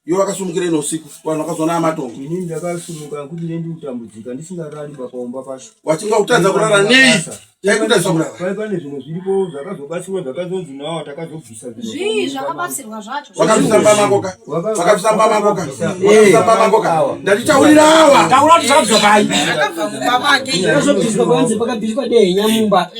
Iwe wakasumukirei neusiku? Vanhu vakazoona amatongo. Inini ndakasumuka kuti ndini ndikutambudzika ndisingarari papaumba pacho. Wachinga kutadza kurara nei? Chaikutadzisa kurara. Pai pane zvimwe zviripo zvakazobatsirwa zvakazonzi nawo takazobvisa zvimwe. Zvii zvakabatsirwa zvacho? Wakabvisa mbama koka. Wakabvisa mbama koka. Wakabvisa mbama koka. Ndatichaurira awa. Taura kuti zvakabviswa pai. Zvakazobviswa kwanzi pakabviswa dehenya mumba.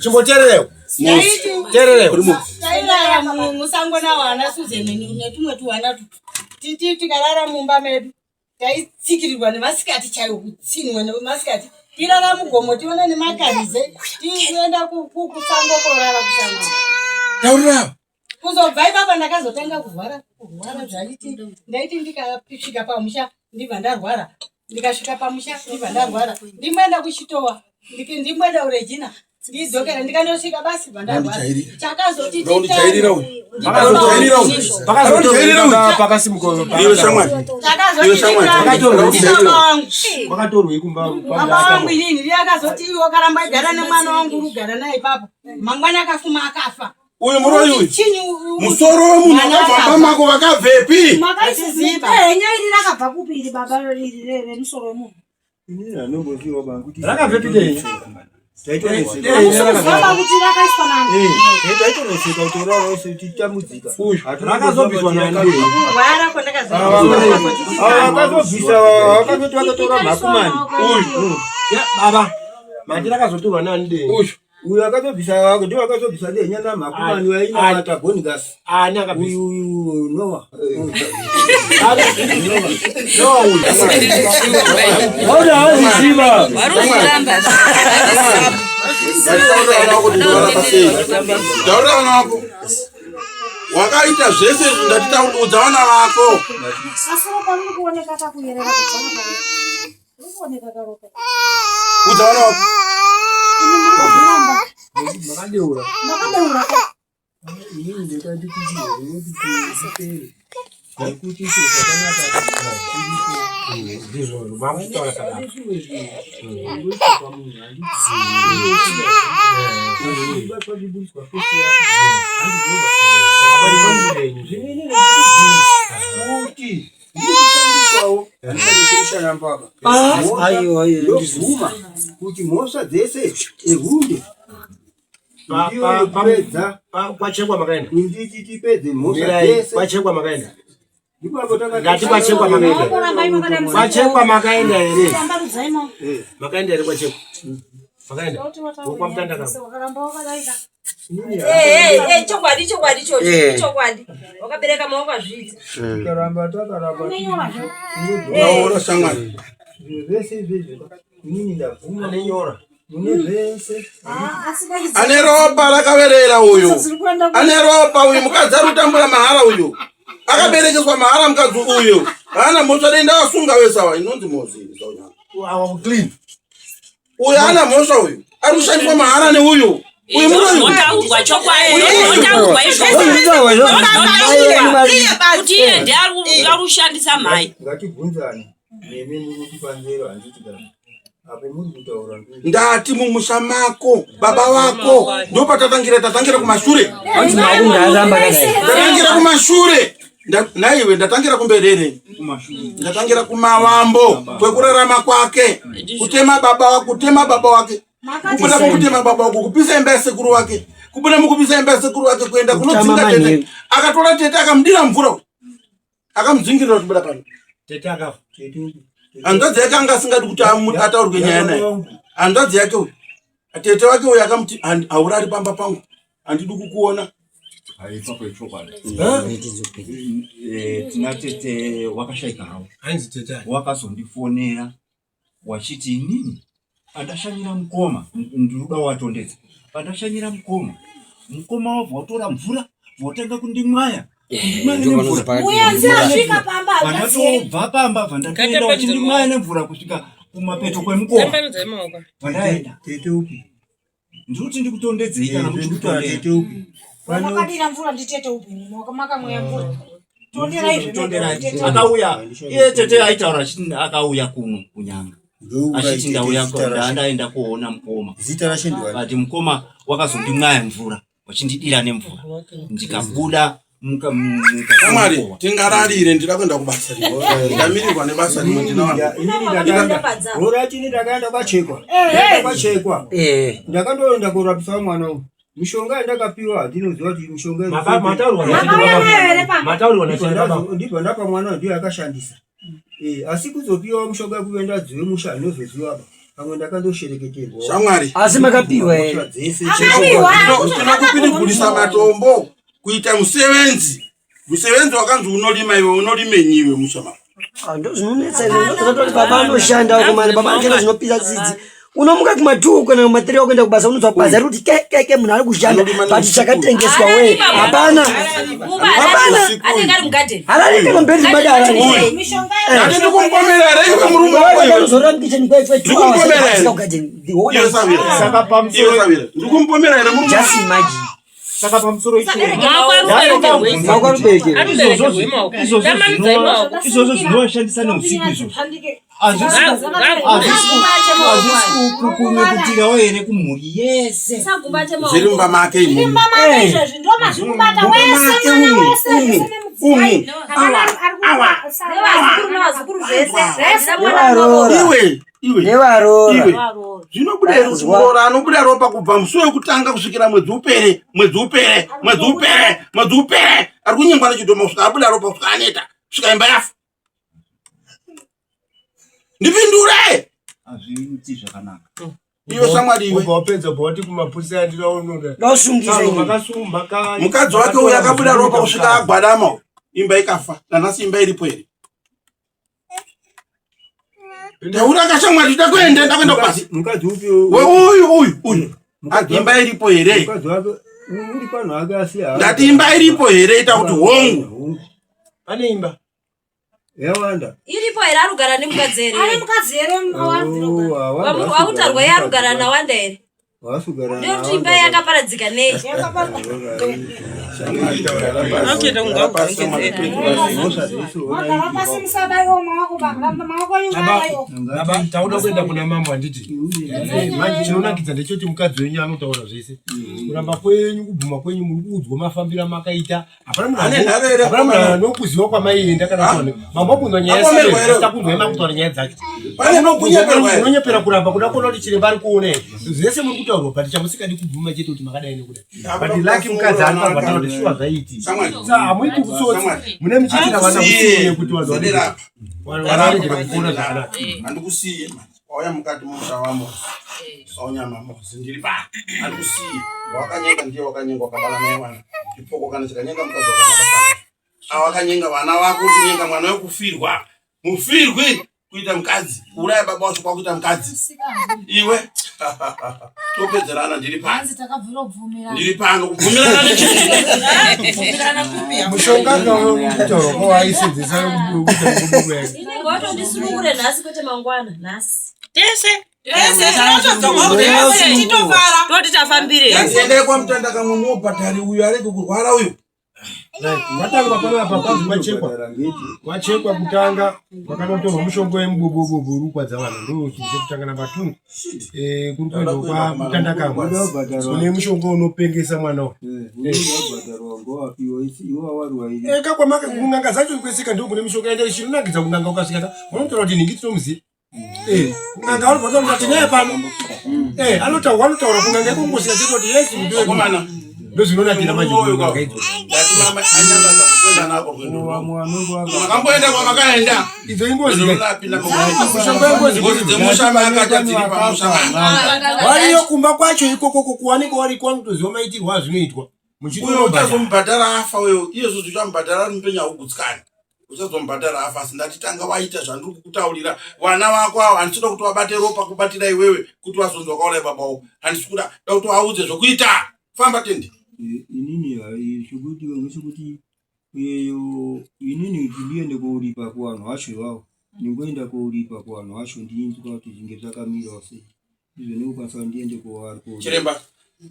Chimbotererewo. Tererewo. Tairara musango nawana Susan netumwe tuwana tu titi tikarara mumba medu taitsikirirwa nemasikati chaiwo kutsinwa nemasikati tirara mugomo tiona nemakarize tienda kusango korara kusango. Taurira. Kuzobva ipapa ndakazotanga kurwara kurwara zvaiti ndaiti ndikasvika pamusha ndibva ndarwara ndikasvika pamusha ndibva ndarwara ndimboenda kuchitowa ndimboenda kuregina ndidzokera ndikandosvika basi bva ndarwara chakazoti Ndaundijairira uyu. Ndaundijairira uyu. Ndaundijairira uyu. Pakasimuka. Iwe shamwari. Iwe shamwari. Wakatorwei kumba? Baba wangu inini ndiye akazoti iwe wakaramba igara nemwana wangu uri kugara naye ipapo mangwana akafuma akafa. Uyu muroyi uyu. Chinyi Musoro wemunhu wakabva mumba mako wakabvepi? Dehenya iri rakabva kupi iri baba iri remusoro wemunhu? Inini handimboziva bangu kuti Rakabvepi dehenya? Taitoneseka. Baba kuti rakaiswa nani? Taitoneseka kuti urara wese tichitambudzika. Rakazobviswa nani dehenya? Kurwara Vakazobvisa vakazoti vakatora mhakumani. Uyu. Baba. Mandi rakazotorwa nani dehenya? Uyu. Uyu akazobvisa ndiwo akazobvisa dehenya namhakumani wainamata Bonigas. Ani akabvisa? Uyu Noah. Noah uyu. Vaona haziziva. Ndataurira vana vako kuti ndorara sei. Taurira vana vako. Wakaita zvese izvi ndatitaudza vana vako. Asi ropa riri kuoneka kakuyerera kubva apa. Riri kuoneka karopa. Udza vana vako. Imi muri kuzviramba. Makadeura. Makadeura. Inini ndakati kuti zvipere. Nekuti chiro chakanaka chiripo. Ndizvo makutaura sadaka. Kuti ndikushandiswawo Musharambaba. Ah, Mhosva- aiwa, aiwa, ndobvuma kuti mhosva dzese ehunde Pa- ndiyo pa- yekupedza kwachekwa makaenda nditi tipedze mhosva Mirai, dzese kwachekwa makaenda Ipapo takati- Ngati kwachekwa makaenda kwachekwa makaenda here makaenda here kwachekwa makaenda wokwamutanda kama Eh, eh, eh, chokwadi chokwadi ichocho Eh. chokwadi wakabereka maoko azviita Tikaramba takaramba Unaona shamwari. Zviro zvese izvezvi inini ndabvuma nenyora mune zvese Ane ropa rakaverera uyu. Ane ropa uyu mukadzi ari kutambura mahara uyu. Akaberekeswa mahara mukadzi uyu. Haana mhosva dei ndavasunga wese awa inonzi mhozi iyi saunyama. Awa clean. Uyu haana mhosva uyu. Ari kushandiswa mahara neuyu. Uyu murume uyu. Zvinotaurwa chokwadi zvinotaurwa izvozvo kuti iye ndiye ari kushandisa mhai ngatibvunzane nemi muri kupanzero handiti kana apo muri kutaura Ndati mumusha mako baba vako ndopatatangira tatangira kumashure. Hanzi makunga aramba akadai. Ndatangira kumashure. Naiwe ndatangira kumberere ndatangira kumavambo kwekurarama kwake kutema baba wake kutema baba wake kubuda mukutema baba wake kupisa imba yasekuru wake kubuda mukupisa imba yasekuru wake kuenda kunodzinga Kutama tete manheru. akatora tete akamudira mvura akamudzingirira kuti buda pano tete akafa hanzvadzi yake anga asingadi kuti ataurwe nyaya naye hanzvadzi yake uyu tete wake uyu akamuti "Handi- haurari pamba pangu handidi kukuona ipapo ichokwadi tina tete wakashaika hawo wakazondifonera wachiti inini pandashanyira mukoma ndinoda watondedza pandashanyira mukoma mukoma wabva watora mvura votanga kundimwaya kundimwaya nemvura Muyenzi asvika pamba vandatobva pamba vandatoenda vachindimwaya nemvura kusvika kumapeto kwemukoma vandaenda tete upi ndikuti ndikutondedzei kana tete upi Makadira mvura nditete upi makamweya mvura tonderai Tonderai. akauya iye tete aitaura achiti akauya kuno kunyanga achiti ndauya zita racho. ndaenda kuona mukoma Zita racho ndiwani? but mukoma wakazondimwaya mvura wachindidira nemvura ndikabuda shamwari tingararire ndida kuenda kubasa rimwe ndamirirwa nebasa rimwe ndina rorachini ndakaenda kwachekwa kwachekwa ndakandoenda korapisa mwana uyu mishonga yandakapiwa handinoziva kuti mishonga Mataurwa na chete baba. Mataurwa na chete baba. ndibva ndapa mwana uyu ndiyo akashandisa Eh, asi kuzopiwa mushonga yekuenda dziwe musha handinozoziva ba pamwe ndakandoshereketerwa Shamwari. Asi makapiwa here? Mhosva dzese tinokupinigurisa matombo kuita musevenzi musevenzi wakanzi unolima iwe unolime iwe musha mako Ah, ndozvinonetsa izvo ndozvatoti baba anoshanda wakomana baba anoshanda zvinopisa tsitsi unomuka kuma2 kana kuma3 wakuenda kubasa unonzwa basa riri kuti kekeke munhu ari kushanda but chakatengeswa we hapana hapana anenge ari mugadheni harari kana mberi madara Ndati ndikumupomera here iwe murume wako iwe? uzorora mukicheni kwe Ndikumupomera here? Iwe Savira. Iwe Savira. Ndikumupomera here murume Just imagine. saka pamusoro Maoko aruberekerwa. izvozvo zvinovashandisa neusiku izvozvo hazvisi here kumhuri yese Zviri mumba make imomo. Mumba make izvezvi ndo mazvikubata wese mwana wese zvese nemudzimai Hapana ari nevazukuru nevazukuru zvese Iwe, iwe. Nevaroora. Iwe. Zvinobuda here kuti muroora anobuda ropa kubva musi wekutanga kusvikira mwedzi upere, mwedzi upere, mwedzi upere, mwedzi upere. Ari kunyengwa nechidhoma kusvika abuda ropa kusvika aneta, kusvika imba yafa. Ndipindure! Hazviiti zvakanaka. Iwe shamwari iwe. Ubva wapedza ubva wati kumapurisa andiraonoda. Ndosungisa ini. Mukadzi wake uyu akabuda ropa kusvika agwadama uyu. Imba ikafa. Nanhasi imba iripo here? Taura kashamwari ndakuenda ndakuenda kubasa. Mukadzi upi Uyu uyu uyu. Imba iripo here? Mukadzi wake uri pano hake asi haana- Ndati imba iripo here ita kuti hongu. Pane imba. Yawanda. iripo here arugara nemukadzi here Ane mukadzi here Oh, hawanda Wamu- wautarwa iye arugara nawanda here Wasugara ndekuti imba yakaparadzika nei Baba, tauda kuenda kuna mambo handiti? Manje chinonakidza ndechekuti mukadzi wenyu anotaura zvese. Kuramba kwenyu, kubvuma kwenyu, muri kuudzwa mafambiro amakaita. Hapana munhu Ane nharo here hapana munhu akomana? anokuziva kwamaienda kana kuone. Mambo akunzwa nyaya Apomerwa here? yese, takunzwa makutaura nyaya dzacho. Pane kunyeperwa here? Unonyepera kuramba kuda kuona kuti chiremba ari kuona here. Zvese muri kutaurwa but chamusikadi kubvuma chete kuti makadai nekudai. But lucky mukadzi ari pabva kuti shuwa zvaiti. Shamwari. Saka hamuiti kutsotsi. Shamwari. Mune muchiitira vana Handikusiye. kusiye kuti vanhu Sedera apa. varegere kupona zvakanaka. Handikusiye manje. Wauya mukati mumusha waMosi. Saunyama Mosi ndiri pa. Handikusiye. Wakanyenga ndiye wakanyenga wakabala naye vana. Chipoko kana chikanyenga mukadzi wakanaka. Awakanyenga vana vako kunyenga mwana wekufirwa. Mufirwi kuita mukadzi. Kuuraya baba wacho kwakuita mukadzi. Iwe. Topedzerana ndiri pano. Hanzi takabvira kubvumirana. Ndiri pano kubvumirana nechii? Mushonga kutaura kwawaisenzesa kuita mububu yake. Inenge watondisunungure nhasi kwete mangwana nhasi. Tese. Tese, tinotodzoka titofara. Toti tafambire. Endai kwamutanda kamwe mobhadhari uyu arege kurwara uyu. Matangwa panapa kwanzi kwachekwa. Kwachekwa kutanga kwakanotorwa mushonga wemubobobobo uri kukwadza vanhu ndo chinhu chekutanga namba 2. Eh kuri kuendwa kwamutanda kamwe. Kune mushonga unopengesa mwana uyu. Eh kakwamaka kun'anga dzacho kweseka ndo kune mishonga ende chinonakidza kun'anga ukasvika ta unotaura kuti nhingi tinomuziva. Eh kun'anga vanobva vataura kuti tinaye pano. Eh anotaura anotaura kun'anga ikongosvika chete kuti yes ndiwe. Vakomana. Ndozvinonakira manje kun'anga idzo. Ndati mama anyangadza kuenda nako rwendo rwangu. Makamboenda kwamakaenda. Idzo ingozi. Ndinopinda Mushonga wengozi. Ngozi dzemusha makata dziri pamusha Variyo kumba kwacho ikokoko kuwanike wariko vanotoziva maitirwo azvinoitwa. Uyo Muchitono uchazomubhadhara afa uyo. Iye zvozvo uchamubhadhara ari mupenyu haugutsikani. Uchazomubhadhara afa asi ndati tanga waita zvandiri kukutaurira. Vana vako avo handisi kuda kuti vabate ropa kubatira iwewe kuti vazonzi wakauraya baba wako. Handisi kuda da kuti vaudze zvokuita. Famba tende. Inini hai chekuti ngechekuti iyo inini kuti ndiende kouripa kuvanhu vacho ivavo ndingoenda kouripa kuvanhu vacho ndinzwa kuti zvinge zvakamirawo sei ndizvo ndingokwanisa kuti ndiende kovari Chiremba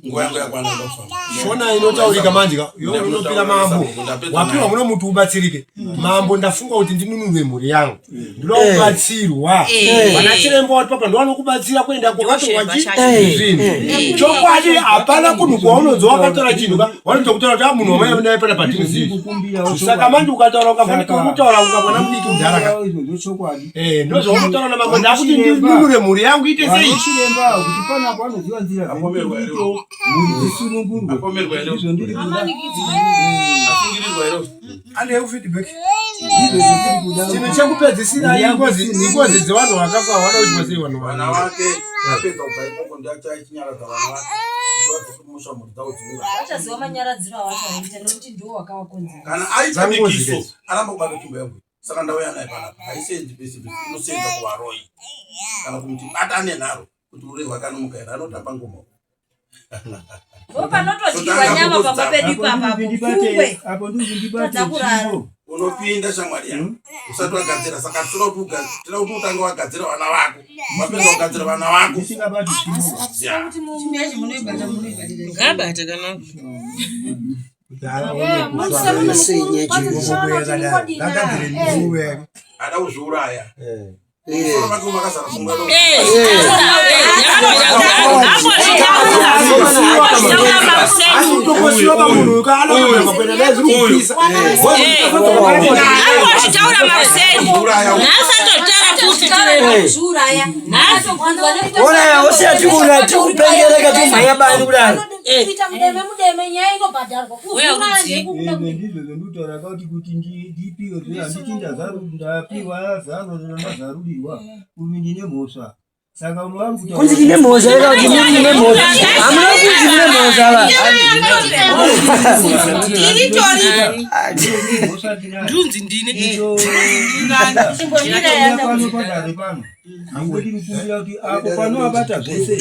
nguva yangu yakwana ndoda kufamba. Shona inotaurika manje ka yo inopira mambo. Wapiwa muno muti ubatsirike. Mambo ndafunga kuti ndinunurwe mhuri yangu. Ndinoda kubatsirwa. Eh. Vana chiremba wati papa ndovanokubatsira kuenda kwakatorwa chi Eh. zvinhu. Eh. Chokwadi hapana kunhu kwaunonzi wakatora chinhu ka vanotokutaura kuti ah munhu wamai naye pana patinozivi. Saka manje ukataura ukafanika kutaura unga mwana mudiki mudhara ka. chokwadi Eh ndozvaunotaura namambo ndakuti ndinunure mhuri yangu ite sei. chiremba kuti panapa vanoziva nzira dzekuti mhuri dzisunungurwe izvo ndiri kuda Asungirirwa here? Ande feedback. Chinhu chekupedzisira ingozi ingozi dzevanhu vakafa vanoda kuitwa sei vanhu Vana vake apedza kubva ikoko ndiachinyaradza vana vake. Kuti vadzoke kumusha mhuri dzavo dziura. Vachaziva manyaradziro avachaita nekuti ndiwo wakavakonzera. Kana aita Dzangozi mikiso idzi. aramba kubata tsvimbo yangu. Saka ndauya naye panapa. Haisenzi pese pese inosenza kuvaroyi. Kana kumuti batane naro kuti urehwa kanomuka here anotamba ngoma. Ndo panotodyiwa nyama pamba pedu ipapapo. Pfungwe. apo ndikundibate Tadza kurara. tsvimbo Unopinda shamwari yangu. Usati wagadzira saka tinoda kuti tinoda kuti utange wagadzira vana vako. Wapedza kugadzira vana vako. ndisingabati tsvimbo Yeah. Ngabate kana. Ada kuzviuraya. Musoro vake makazara pfungwa Asi kutongosiwa pamunhu uyu kaanokuenda kuenda dai zviri kupisa. Ambozvitaura makuseni. Nhasi atotaura futi chiremba. Kuzviuraya. Nhasi. Ona osiya tikuona tikupengereka tikumhanya bani kudaro. Kuita mudeme mudeme nyaya inobhadharwa. Uya Kuzviuraya rudzii. ndekuda Ende ndizvo zvandikutaura kuti kuti ndipiwe zve handiti ndapiwa zano randazarurirwa umi ndine mhosva saka unovari Kunzi ndine mhosva eka kuti mimi ndine mhosva. Hamuna kunzi mune mhosva va. Ndunzi ndine. pano padare pano angoti kukumbira kuti apo panovabata zvese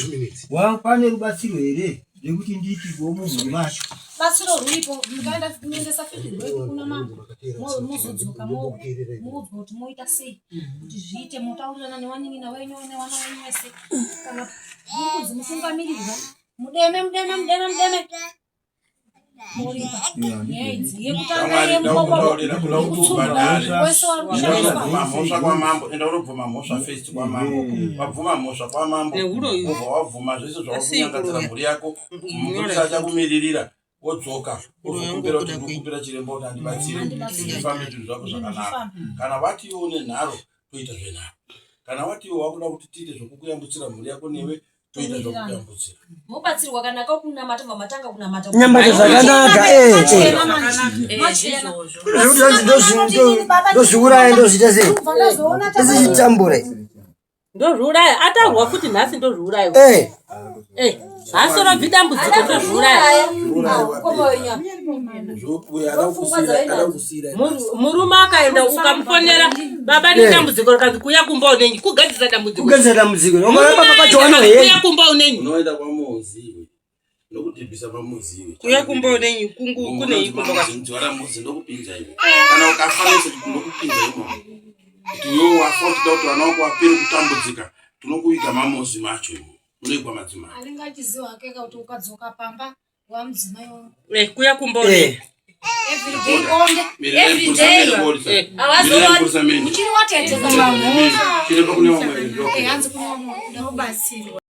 pane rubatsiro here rekuti nditi vomumhuri macho Batsiro ruripo mukaenda munoendesa feedback kuna mambo mozodzoka moudzwa kuti moita sei kuti zviite motaurirana newanin'ina wenyu newana wenyu wese kana muri kunzi mutungamirirwa mudeme mudeme mudeme mudeme. Moripa nyaya idzi yekutanga yemukutaurira kuda kuti ubhadhare mhosva kwamambo enda unobvuma mhosva first kwamambo wabvuma mhosva kwamambo wobva wabvuma zvese zvawakunyangadzira mhuri yako mupurisa achakumiririra wodzoka wozokumbira kuti ndikumbira chiremba kuti andibatsire zvifambe zvinhu zvako zvakanaka kana wati iwe une nharo toita zvenharo kana wati iwe wakuda kuti tiite zvokukuyambutsira mhuri yako newe toita zvokuyambutsira mobatsirwa kana kakunamata bva matanga kunamata Kunamata zvakanaka, eh, eh. Zvekuti hanzi ndozviuraya ndozviita sei isichitambure Ndozviuraya ataurwa futi nhasi ndozviuraya. Eh. Eh, nhasi robvi dambudziko ndozviuraya. Murume akaenda ukamufonera baba nedambudziko rikanzi kuya kumba unenyi kugadzisa dambudziko. Kugadzisa dambudziko. Murume Baba pacho akaenda vanohei. kuya kumba unenyi. Unoenda kwamuzi iwe ndokudhibhisa pamuzi iwe. Kuya kumba unenyi kungu kunei kumba kwacho. Nzwara muzi ndokupinza iwe. Kana ukafa nese ndokupinza imomo. Kuti iwe wafa uchida kuti vana vako vapere kutambudzika tinokuviga mamuzi macho imo. Unoigwa madzimai. Anenge achiziva hake kuti ukadzoka pamba wamudzimai wangu. Eh, kuya kumba unenyi. Everyday onde. Everyday. Havazowani. Uchiri watete kana Chiremba kune vamwe. Eh, hanzi kune vamwe. Unobatsirwa.